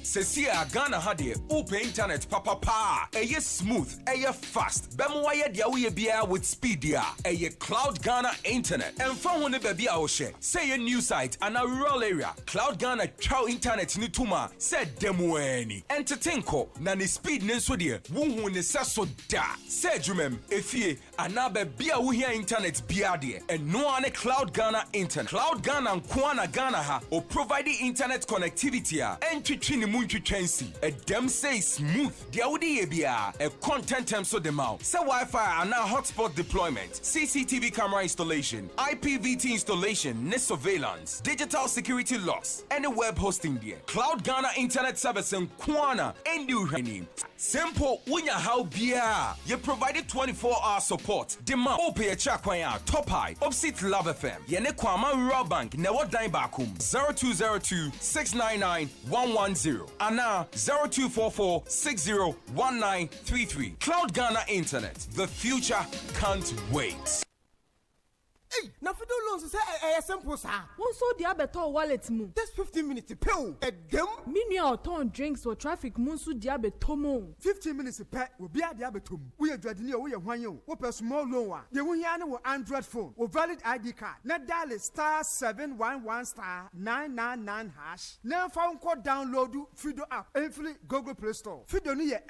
Sɛsi a Ghana ha deɛ, wopɛ internet papapa a ɛyɛ smooth, ɛyɛ fast, bɛma wayɛ deɛ woyɛ biara with speed a, ɛyɛ Cloud Ghana internet. Ɛmfa ho ne baabi a wohyɛ, sɛ ɛyɛ new site anaa rural area, Cloud Ghana twa internet ne tom a sɛ da mu ani ɛntete nkɔ, na ne speed ne nso deɛ, wohu ne sɛ so da sɛ adwumam, efie anaa baabi a wohia internet biara deɛ, ɛnoa ne Cloud Ghana internet. Cloud Ghana nko a na Ghana ha o provide internet connectivity a ɛntwitwi ne mu ntwitwa nsi ɛdɛm sɛ smooth. Deɛ wode yɛ biara ɛkɔ ntɛntɛm so de ma wo, sɛ Wi-Fi anaa hotspot deployment, CCTV camera installation, IPVT installation ne surveillance, digital security locks ɛne web hosting deɛ, Cloud Ghana internet service nko a na ɛndi wo hwɛ. Simple, wonya haw biara, yɛ provide 24 hour support de ma. Wopɛ yɛkyerɛ kwan a, Top High, opposite Love FM, yɛne Kwama Rural Bank na ɛwɔ dan baako mu. 0202 699 110 anaa 0244 601933. Cloud Ghana Internet, the future can't wait. Hey, na Fido loans sɛ ɛyɛ simple saa. Wọn nso de abɛtɔ wallet mu. Just 15 minutes pɛ o, ɛdɛm. Me nua a ɔtɔn drinks wɔ traffic mu nso de abɛtɔ mu. 15 minutes pɛ, obi ade abɛtɔ mu. Woyɛ dwadini o, woyɛ hwan o, wopɛ small loan a, deɛ wohia ne wɔ Android phone, wɔ valid ID card, na dial *711*999# na mfa nkɔ download Fido app ɛmfiri Google Play Store. Fido no yɛ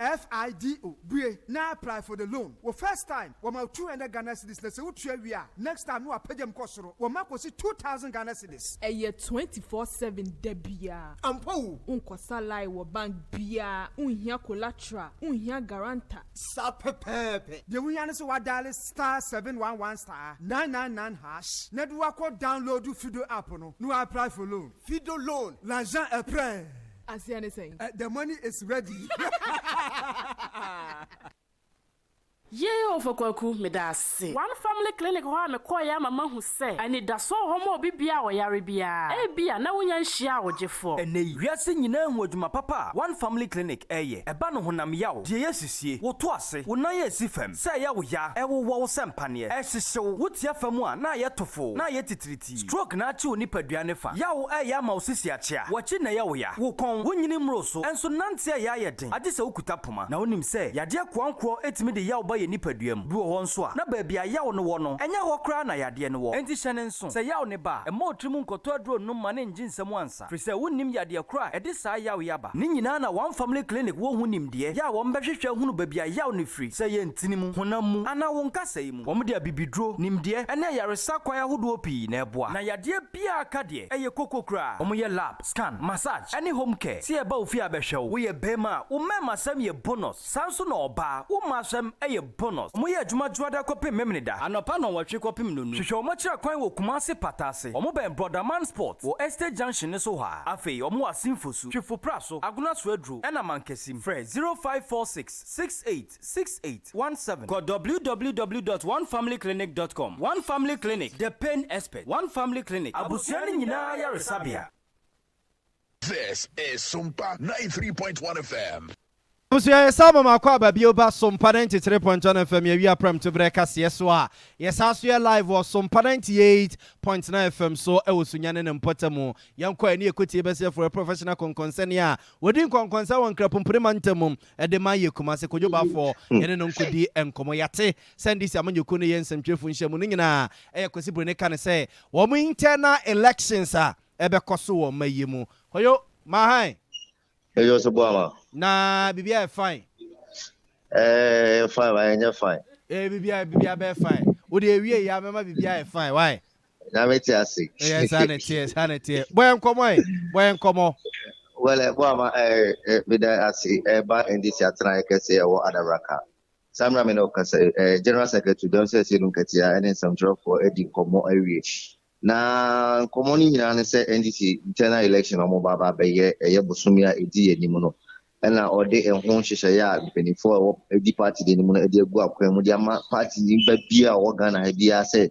Fido. Bue na apply for the loan. Wɔ first time, wɔma 200 Ghana cedis, na sɛ wotua wie a, next time no wapagya mu kɔ soro, wɔma kɔsi 2,000 Ghana cedis. Ɛyɛ 24/7 da biara. Ampa o. Nkɔsa line wɔ bank biara, nhia collateral, nhia guarantor. Saa pɛpɛɛpɛ. Deɛ wohia ne sɛ wadial *711*999# na de wakɔ download Fido app no na wa apply for loan. Fido loan, l'argent est prêt. Aseɛ ne sɛn? The money is ready. Yei Ɔfa Kwaku, meda ase. One Family Clinic hɔ a mekɔeɛ ama mahu sɛ anidasoɔ wɔ hɔ ma obi biara a ɔyare biara. Ebia na wonnya nhyiaa wo gyefoɔ. Ɛnnɛ yi, wiase nyinaa hu adwuma papa a One Family Clinic reyɛ. Ɛba no honam yaw, deɛ ɛyɛ sisie, wo to ase, wo nan a ɛsi fam, sɛ ɛyɛ wo ya, ɛwowɔ wo sɛ mpaneɛ, ɛhyehye wo, wotia fam a na ayɛ tofoo, na ayɛ titiritii, stroke na akye wo nipadua no fa, yaw reyɛ ama wo sisi akyea, w'akyi na ɛyɛ wo ya, wo kɔn, wonyini mmoro so, nso nante a ɛyɛ ayɛ den, agye sɛ wokuta poma. Na wonim sɛ yadeɛ koankorɔ tumi de yaw ba yɛn nipadua mu. Bi wɔ hɔ nso a, na baabi a yaw no wɔ no, ɛnyɛ hɔ koraa na yadeɛ no wɔ. Enti hyɛ no nso, sɛ yaw no ba a, mma wo tirim nkɔtɔ aduro nnom ma no nngye nsam ansa, firi sɛ wonnim yadeɛ korɔ a ɛde saa yaw yi aba. Ne nyinaa na One Family Clinic wɔ ho nimdeɛ yɛ a wɔbɛhwehwɛ ahunu baabi a yaw no firi, sɛ ɛyɛ ntini mu, honam mu, anaa wo nkasɛe mu. Wɔde abibiduro, nimdeɛ, ne ayaresa kwan ahodoɔ pii na ɛboa. Na yadeɛ biara ka deɛ, ɛyɛ koko koraa. Wɔyɛ lab, scan, massage, ɛne home care. Sɛ yɛba wo fie a bɛhwɛ wo. Woyɛ barima a, wo mmarimasɛm yɛ bonus. Saa nso na ɔbaa, wo mmaasɛm yɛ bonus. Wɔyɛ adwuma Dwoada kɔpem Memeneda, anɔpa nnɔnwɔtwe kɔpem nnonu. Hwehwɛ wɔn akyiri kwan wɔ Kumasi Pata ase. Wɔbɛn Brɔdaman Sport wɔ Estate Junction no so hɔ ara. Afei wɔwɔ Asin Fosu, Twifo Praso, Agona Soaduro, ɛna Mankasim. Frɛ 0546 68 68 17. Kɔ www dot onefamilyclinic dot com. One Family Clinic, the pain expert. One Family Clinic, abusua no nyinaa ayaresabea. This is Sumpa 93.1 FM. Abusua yɛsan ma mo akɔ aba bio ba Sompa 93.1 FM yɛawia prɛmto berɛ kaseɛ so a yɛsan so yɛ live wɔ Sompa 98.9 FM so wɔ Sunyani ne mpɔtamu. Yɛnkɔ ɛne yɛkɔtie bɛsɛfoɔ professional kɔnkɔnsɛne a wɔdi nkɔnkɔnsa wɔ Nkrapompene mantam mu de ma yɛ Kumase Kojo Baffour yɛne no nkɔdi nkɔmmɔ. Yɛate sɛ NDC amanyɔkuo no yɛ nsɛmtwerɛfoɔ nhyiamu no nyinaa ɛyɛ Kwasi Broni ka no sɛ wɔn internal elections a ɛbɛkɔ so wɔ mma yi mu. Koyo, Mahan. Ejo so boama. Na biribi ayɛ fine. Eh, fine, ma ɛnyɛ fine. Eh, biribi ayɛ biribi abɛyɛ fine. Wo de ewie yi amema biribi ayɛ fine. Why? Na me te ase. Eh, saa na ɛteɛ, saa na ɛteɛ. Bɔ yɛn nkɔmɔ ɛ, bɔ yɛn nkɔmɔ. Well, eh, boama eh, eh, meda ase ɛba eh, NDC atenaeɛ kɛseɛ ɛwɔ Adabraka. Saa mmerɛ a me ne wo kasa yi, eh, General Secretary Dɔm Sɛ Sɛ Nketea ne nsɛmtwerɛfoɔ adi nkɔmmɔ awie. Na nkɔmmɔ no nyinaa ne sɛ NDC internal election a wɔba aba abɛyɛ ɛyɛ bosome a ɛdi yɛn anim no ɛna ɔde ɛho nhyehyɛeɛ a mpanimfoɔ a ɛwɔ ɛdi party no anim no de agu akwan mu de ama party ni ba biara a ɔwɔ Ghana ha biara sɛ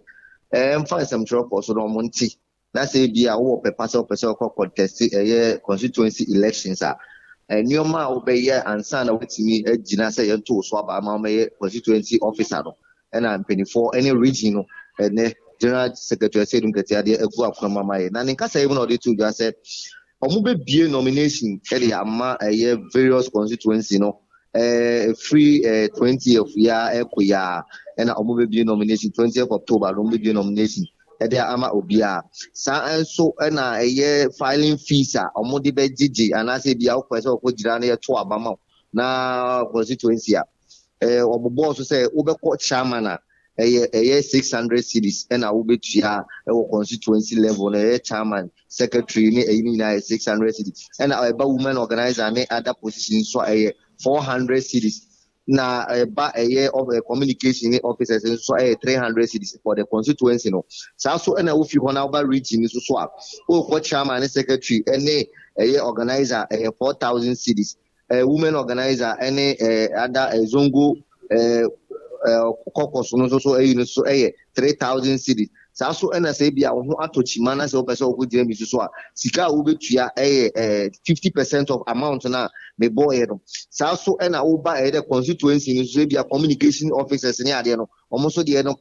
ɛmfa nsɛmtwerɛfoɔ so na wɔn nte na sɛ ebi a wowɔ pɛpa sɛ wopɛ sɛ wokɔ contest ɛyɛ constituency elections a nneɛma a wobɛyɛ ansa na woatumi agyina sɛ yɛnto wo so aba ama wɔmɛyɛ constituency officer no ɛna mpanimfoɔ ne region no ɛnɛ general secretary Asiedu Nketia de agu akwan mu ama yɛ na ne nkasa yi mu na ɔde to dwa sɛ wɔn bɛbie nomination de ama ɛyɛ various constituency no ɛfiri ɛɛ 20th ya ɛkɔ ya ɛna wɔn bɛbie nomination 20th October na wɔn bɛbie nomination ɛde ama obiara saa nso ɛna ɛyɛ filing fees a wɔn de bɛgyegye anaasɛ ebi a wokɔ sɛ wɔkɔ gyina no yɛto aba ma na constituency a ɛɛ wɔbobɔɔ so sɛ wobɛkɔ chairman a ɛyɛ ɛyɛ 600 cedis ɛna wobɛtua ɛwɔ constituency level no ɛyɛ chairman secretary ne ɛyi ne nyinaa yɛ 600 cedis ɛna ɛba women organizer ne other positions nso a ɛyɛ 400 cedis na ɛba ɛyɛ of communication ne officers nso ɛyɛ 300 cedis for the constituency no saa so ɛna wofi hɔ na woba region nso so a wokɔ chairman ne secretary ɛne ɛyɛ organizer ɛyɛ 4000 cedis women organizer ɛne ada zongo kɔkɔs no nso so ɛyi no so ɛyɛ 3000 cedis saa so ɛna sɛ ebi a wo ho atɔ kyima na sɛ wopɛ sɛ wokɔ gyina bi so so a sika a wobɛtua ɛyɛ 50% of amount no a mebɔɔyɛ no saa so ɛna woba ɛyɛ dɛ constituency no so ebi a communication officers ne adeɛ no wɔn nso deɛ no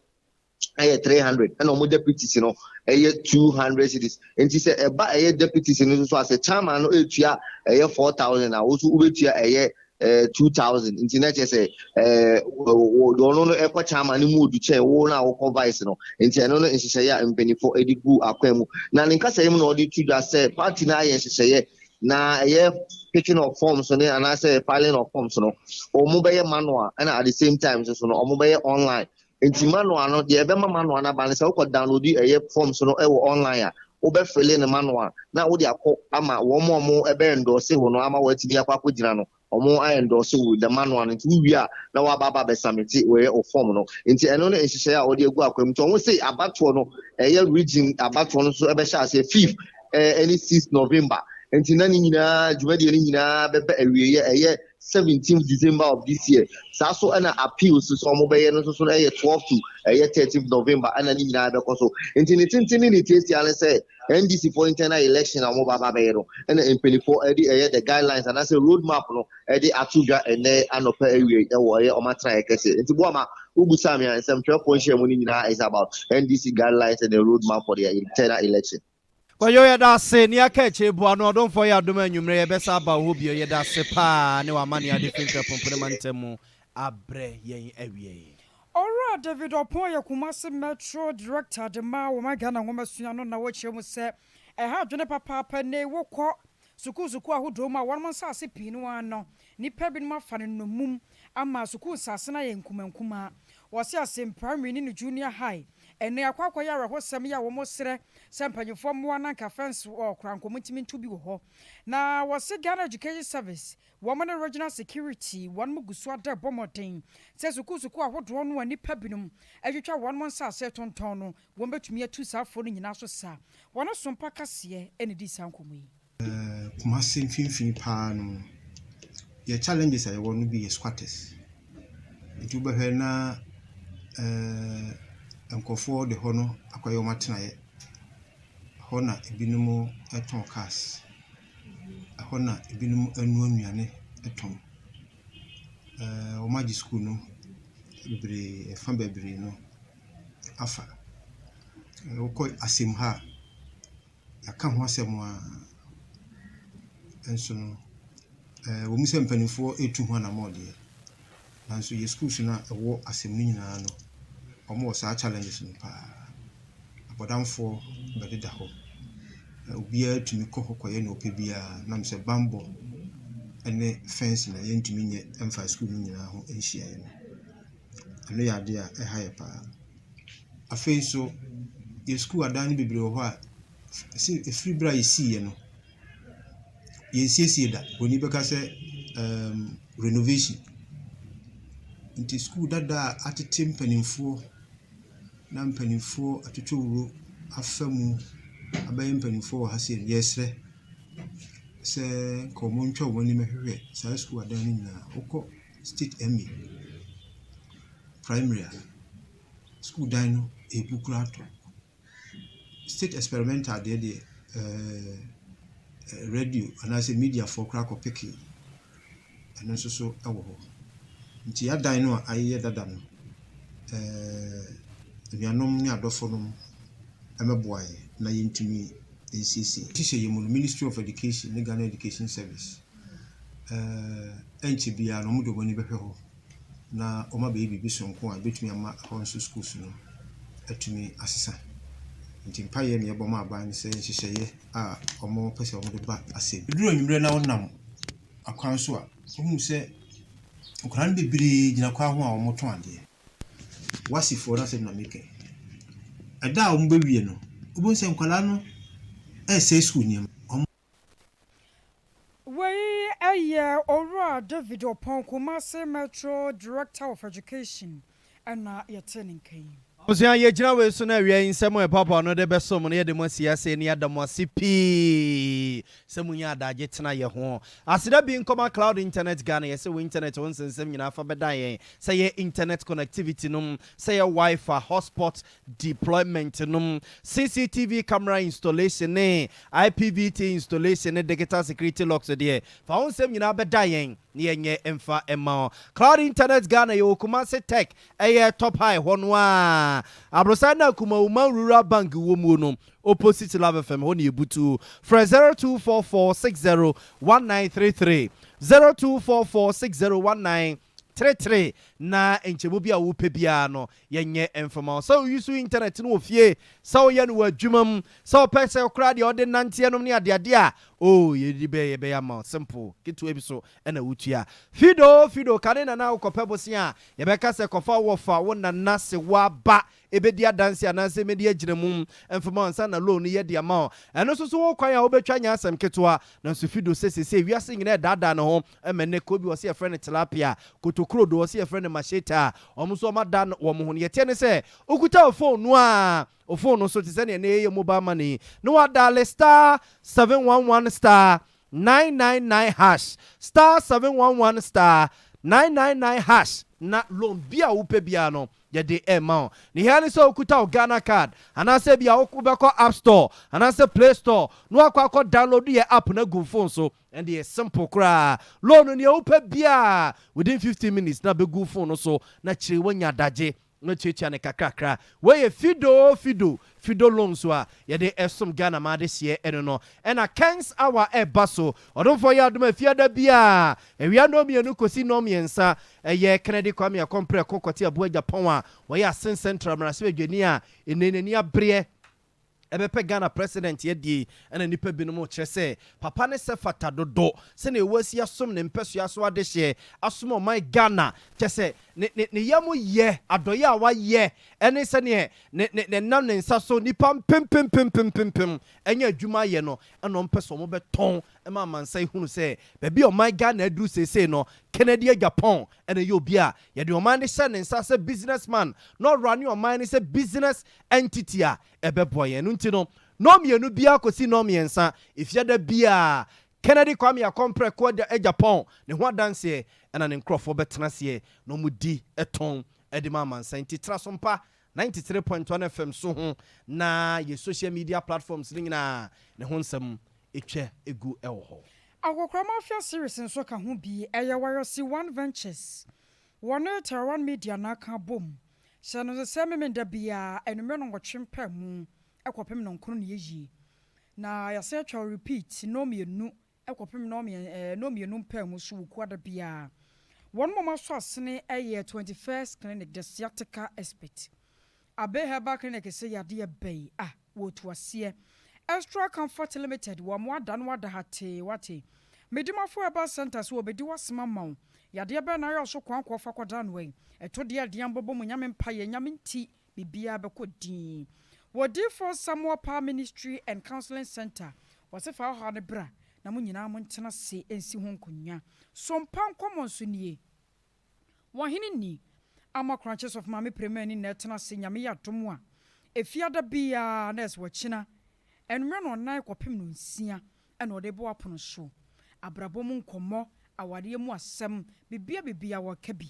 ɛyɛ 300 ɛna wɔn deputies no ɛyɛ 200 cedis nti sɛ ɛba ɛyɛ deputies no nso so a sɛ chairman no etua ɛyɛ 4000 a woso wobɛtua ɛyɛ 2000 nti na kyerɛ sɛ deɛ ɔno no ɛkɔ chairman no mu odu kyɛn wo na wokɔ vice no nti ɛno no nhyehyɛeɛ a mpanimfoɔ de gu akwan mu na ne nkasɛeɛ mu na ɔde to dwa sɛ party no ayɛ nhyehyɛeɛ na ɛyɛ picking of forms no anaasɛ filing of forms no wɔn bɛyɛ manual ɛna at the same time nso so no wɔn bɛyɛ online nti manual no deɛ ɛbɛma manual no aba no sɛ wokɔ download ɛyɛ forms no ɛwɔ online a wobɛfill no manual na wode akɔ ama wɔn a wɔn ɛbɛ endorse wo no ama wɔatumi akɔ akɔgyina no wɔn ayɛ endorse wo the manual no nti wowie a na waba aba abɛsubmit wɔyɛ o form no nti ɛno ne nhyehyɛeɛ a wɔde agu akwan mu nti wɔn se abatoɔ no ɛyɛ region abatoɔ no nso ɛbɛhyɛ aseɛ 5th ɛne 6 November nti na ne nyinaa dwumadie no nyinaa bɛbɛ awieɛ ɛyɛ. 17th December of this year. Saa so ɛna appeals nso wɔn bɛyɛ no nso so no ɛyɛ 12 to ɛyɛ 13th November ɛna ne nyinaa bɛkɔ so. Nti ne tenten ne ne tiatia ne sɛ NDC for internal election a wɔn ba ba bɛyɛ no ɛna mpanimfoɔ ɛde ɛyɛ the guidelines anaasɛ road map no ɛde ato dwa ɛnɛ anɔpa awie ɛwɔ ɛyɛ wɔn atenaeɛ kɛse. Nti Boama wobusa me a nsɛmtwerɛfoɔ nhyiamu no nyinaa is about NDC guidelines and the road map for their internal election. Kwadwo yɛda ase ne aka akyire boa no ɔdomfoɔ yɛ adom anwummerɛ yɛbɛsa aba wo hɔ bio yɛda ase paa ne w'amanneɛ a wode firi Nkrapompone mantam mu abrɛ yɛn awiei. Owura David Oppong yɛ Kumasi Metro Director de ma Wɔman Ghana Nwomasua no na wɔkyerɛ mu sɛ ɛha adwene papaapa nnɛ yi wokɔ sukuu sukuu ahodoɔ mu a wɔnom nsaase pii no ara no nnipa binom afa no nnommum ama sukuu nsaase no ayɛ nkumankumaa. Wɔse Asen Primary ne ne Junior High Ɛnnɛ akɔ akɔyɛ awerɛhosɛm yi a wɔsrɛ sɛ mpanyimfoɔ mmoa na anka fɛnse wɔ koraa anka wɔntumi nto bi wɔ hɔ. Na wɔse Ghana Education Service wɔn ne Regional Security wɔn gu so ada rebɔ mmɔden sɛ sukuu sukuu ahodoɔ no a nnipa binom atwitwa wɔn nsaase retontɔn no wɔn bɛtumi atu saa afoɔ no nyinaa so sa. Wɔn Sompa Kaseɛ na ɛdii saa nkɔmmɔ yi. Kumasi mfimfini paa no, yɛn challenges a yɛwɔ no bi yɛ squatters. Nti wobɛhwɛ na ɛɛ nkurɔfoɔ de hɔ no akɔyɛ wɔn atenaeɛ. Ɛhɔ na ebinom tɔn cars, ɛhɔ na ebinom noa nnuane tɔn. Ɛɛ wɔagye sukuu no bebree, ɛfa bebree no afa. Wokɔ Asemha a, Yɛaka ho asɛm ara, nso no, ɛwɔ mu sɛ mpanimfoɔ retu ho anammɔn deɛ, nanso yɛn schools no a ɛwɔ asɛm no nyinaa no, wɔwɔ saa challenges no pa ara. Abɔdamfoɔ bɛdeda hɔ. Obiara tumi kɔ hɔ kɔyɛ deɛ ɔpɛ biara nam sɛ bammɔ ne fencing a yɛntumi nyɛ mfa sukuu no nyinaa ho nhyiaeɛ no. Ɛno yɛ adeɛ a ɛha yɛn pa ara. Afei nso, yɛn sukuu adan no bebree wɔ hɔ a, ɛsi ɛfiri berɛ a yɛsiiɛ no, yɛnsiesiee da. Buroni bɛka sɛ ɛɛm renovation. Nti sukuu dada a atete mpanimfoɔ na mpanimfoɔ atwitwawuo afa mu abɛyɛ mpanimfoɔ wɔ ha sei no, yɛresrɛ sɛ nka wɔntwa wɔn ani mmɛhwehwɛ saa sukuu adan no nyinaa. Wokɔ State MA Primary a, sukuu dan no ebu koraa tɔ. State Experimental deɛ deɛ, ɛɛɛ radio anaasɛ mediafoɔ koraa kɔ peke ɛno nso so wɔ hɔ. Nti yɛn adan no a ayeyɛ dada no, ɛɛɛ anuanom ne adɔfonom mmɛboa yɛn na yɛntumi nsiesie. Nhyehyɛeɛ mu no, Ministry of Education ne Ghana Education Service, ɛɛɛ ɛnkyɛ biara no wɔde wɔn ani bɛhwɛ hɔ. na wɔabɛyɛ biribi soronko a ɛbɛtumi ama ɛhɔ nso schools no atumi asesa. Nti mpaeɛ na yɛbɔ ma aban no sɛ nhyehyɛeɛ a wɔpɛ sɛ wɔde ba ase. Ɛduru anwummerɛ na wonam akwan so a, wohu sɛ nkwadaa no bebree gyina kwan ho a wɔtɔn adeɛ. Wasifoɔ no asɛm na meka yi. Ɛda a wɔbɛwie no, wobɛhu sɛ nkwadaa no resɛe sukuu nneɛma. Wɔn. Wei yɛ Owura David Oppong, Kumasi Metro Director of Education na yɛtee ne nka yi. Abusua, yɛgyina wei so na awia yi nsɛm a ɛboaboa ano de bɛsom no, yɛde mo asi ase na yɛada mo ase pii sɛ monya adagye tena yɛ ho. Aseda bi nkɔma Cloud Internet Ghana, yɛse wo internet ho nsɛnsɛm nyinaa fa bɛdan yɛn, sɛ yɛ internet connectivity nom, sɛ yɛ Wi-Fi, hotspot deployment nom, CCTV camera installation ne IPVT installation ne digital security locks deɛ, fa wo nsɛm nyinaa bɛda yɛn na yɛnyɛ mfa mma wo. Cloud Internet Ghana, yɛwɔ Kumasi Tech, ɛyɛ Top High hɔ no ara, aborosan no a Kumawuman Rural Bank wɔ muo no, opposite Love FM, hɔ na yɛbutu. Frɛ 0244601933, 0244601933. Tretre na nkyɛmu bi a wopɛ biara no yɛnyɛ mfa ma wo. Sɛ wo use internet no wɔ fie, sɛ woyɛ no wɔ adwuma mu, sɛ wopɛ sɛ koraa deɛ wode nanteɛ nom ne adeade a, oh yɛde bɛyɛ yɛbɛyɛ ama wo. Simple, ketewa bi so na wotua. Fido, Fido, kane na na wokɔpɛ bosea a, yɛbɛka sɛ kɔfa wo wɔfa, wo nana, sewa, ba, ɛbɛdi adanse anaasɛ mɛdi agyinamu mfa ma wo ansa na loan no yɛde ama wo. Ɛno nso so ho kwan a wobɛtwa nyɛ asɛm ketewa. Nanso Fido sɛ seesei wiase nyinaa ɛredaadaa ne ho ma nnɛ kuro bi wɔ sɛ yɛfrɛ no tilapia, kotokuro do wɔ sɛ yɛfrɛ no machete a wɔn nso wɔada wɔn ho. Deɛ ɛteɛ ne sɛ wokuta wo phone no a, wo phone no so te sɛ deɛ nnɛ yɛyɛ mobile money yi na woadaale star 711 star. 999 hash, star 711 star 999 hash na loan bi a wopɛ biara no yɛde ɛma wo. Ne hia ne sɛ wokuta wo Ghana card anaasɛ bia wobɛkɔ App Store anaasɛ Play Store na wakɔ akɔ download yɛ app no agu phone so. Ɛnde yɛ simple koraa. Loan no nea wopɛ biara within 15 minutes na bɛgu phone no so na kyerɛ woanya adagye na tuatua ne kakrakra. Wɔyɛ Fido, Fido, Fido loans a yɛde ɛsom Ghana ma adehyeɛ. Ɛno no ɛna Kens Hour ɛba so. Ɔdomfoɔ yɛ adom afiada bi a awia 2:30 kɔsi 3:30, ɛyɛ Kennedy Kwame Akɔmprɛ kɔkɔte Aboa Japan a wɔyɛ Asen Central mmarahyɛbadwani a ɛnɛ n'ani abereɛ ɛbɛpɛ Ghana president yɛdie. Ɛna nipa binom kyerɛ sɛ papa ne sɛ fata dodo sɛnea ɛwɔ asi asom ne mpɛsoa so adehyeɛ, asom ɔman Ghana, kyɛ sɛ ne ne ne yam yɛ adɔyɛ a wayɛ, ɛne sɛneɛ ne ne ne nam ne nsa so nipa mpempempempempempem ɛnyɛ adwuma yɛ no. Ɛna ɔmpɛ sɛ ɔmo bɛtɔn ɛma amansa yi hunu sɛ baabi a ɔman Ghana aduru seesei no, Kennedy Agyapong ɛna ɛyɛ obi a yɛde ɔman no hyɛ ne nsa sɛ businessman na ɔwura ne ɔman no sɛ business entity a ɛbɛboa yɛn no. Nti no 2:30 biara kɔsi 3:30 efiada biara, Kennedy Kwame Akɔmprɛko Agyapong ne ho adanseɛ ɛna ne nkurɔfoɔ bɛtena aseɛ na ɔmo di ɛtɔn ɛde ma amansa. Nti tra so mpa 93.1 FM so ho na yɛ social media platforms no nyinaa ne ho nsɛm ɛtwa egu ɛwɔ hɔ. Akɔkora Mafia series nso ka ho bi. Ɛyɛ Wayɔsi One Ventures wɔne Taiwan Media n'aka bom. Hyɛ no sɛ memenda biara anwummerɛ no 8 mpɛ mu ɛkɔpem 9 ne yɛyie na yɛsɛ atwa repeat 2:30 ɛkɔpem 2:30 mpɛ mu so wɔ kuada biara. Wɔn mo aso asene ɛyɛ 21st Clinic, the sciatica expert, Abe Herbal Clinic sɛ yadeɛ bɛyi a wɔtu aseɛ, Extra Comfort Limited wɔn mo ada no ada ha tee wate, Medimafo Herbal Center so wɔbɛdi wasɛm ama wo. Yadeɛ bɛn na ayɛ ɔso kwan kɔ fa kɔda no yi ɛto deɛ adeɛ bɔbɔ mu Nyame mpa yɛ Nyame nti biribiara bɛkɔ din. Wɔdiifoɔ Samuel Power Ministry and Counseling Center wɔse fa ɔhaw no bra na mo nyinaa mo ntena se nsi ho nkonnwa so. Mpa nkɔmmɔ nso nie. Wɔhene ni ama korankye sɔfo maame premani na ɛtena ase. Nyame yɛ adom a efiada biara na ɛsɛ wɔkyina ɛnumere na 4 kɔpem no 6 ɛna ɔde bɔ apono so. Abrabɔ mu nkɔmmɔ, awadeɛ mu asɛm, bibia bibia wɔka bi.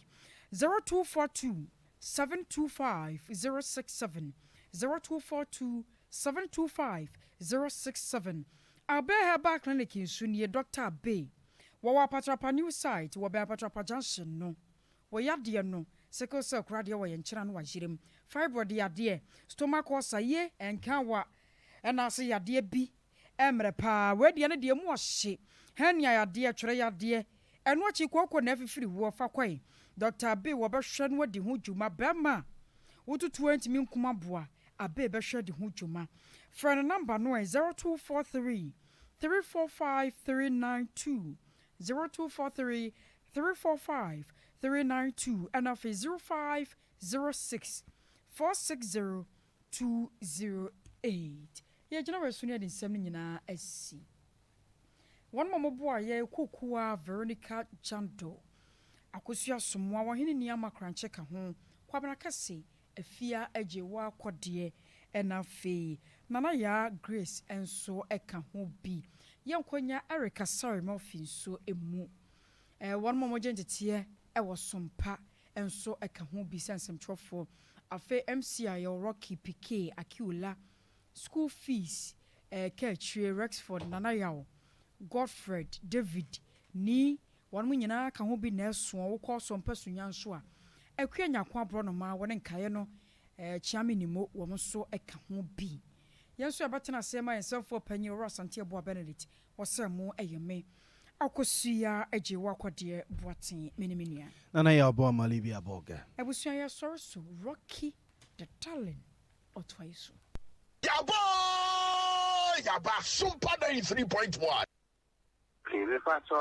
0242 725 067, 0242 725 067. Abe Herbal Clinic nso nie. Dr Abe wɔwɔ Apatrapa New Site, wɔbɛn Apatrapa Junction no. Wɔyɛ adeɛ no sickle cell koraa deɛ wɔyɛ nkyɛn no wahyerɛ fibroid yadeɛ, stomach ulcer yie ɛnka wa ɛna ase yadeɛ bi ɛmmerɛ paa. Wɔadeɛ no deɛ mu ɔhye hernia yadeɛ, twerɛ yadeɛ, ɛno akyi kooko na afifiri woɔ fa kɔe. Dr Abe wɔbɛhwɛ no adi ho dwuma. Bɛrima wotutu ntumi nkum aboa, Abe bɛhwɛ de ho dwuma. Frɛ no number no ɛ 0243 345 392, 0243 345 392, ɛna afei 0506 460 208. Yɛgyina wɔ so ne yɛde nsɛm no nyinaa asi. Wɔn ma moboa yɛ Kokoa Veronica Jando, Akosua Somoa, wɔhene Nneɛma Krankye ka ho, Kwabena Kɛse Afia agye wɔ akɔdeɛ, ɛna afei Nana Yaa Grace nso ɛka ho bi. Yɛnkɔnya Erica Sare Murphy nso emu wɔn ma wɔgye nteteɛ ɛwɔ sompa nso ɛka ho bi sɛ nsɛmtwerɛfoɔ. Afei MC a yɛwɔ Rocky Pk Akiola, school fees kaakyire Rexford, Nana Yaw, Godfred David ni, wɔn mo nyinaa ka ho bi. Na ɛsoɔ wokɔ so sunya nso a Akua Nyako aborɔnoma wɔne nkaeɛ no Kyiame Nimo wɔn nso ka ho bi. Yɛn nso yɛbɛtena ase ma yɛn nsɛmfoɔ panyin Owura Asante Aboa Benedict wɔsɛ mo. Ɛyɛ me Akosua agye wɔ akɔdeɛ Boaten, me ne me nua Nana yɛ ɔbɔ amale bi abɔga. Abusua, yɛsɔre so. Rocky the Darling ɔtoa yi so. Yaba Yaba Sumpa 93.1. Okay, mepa.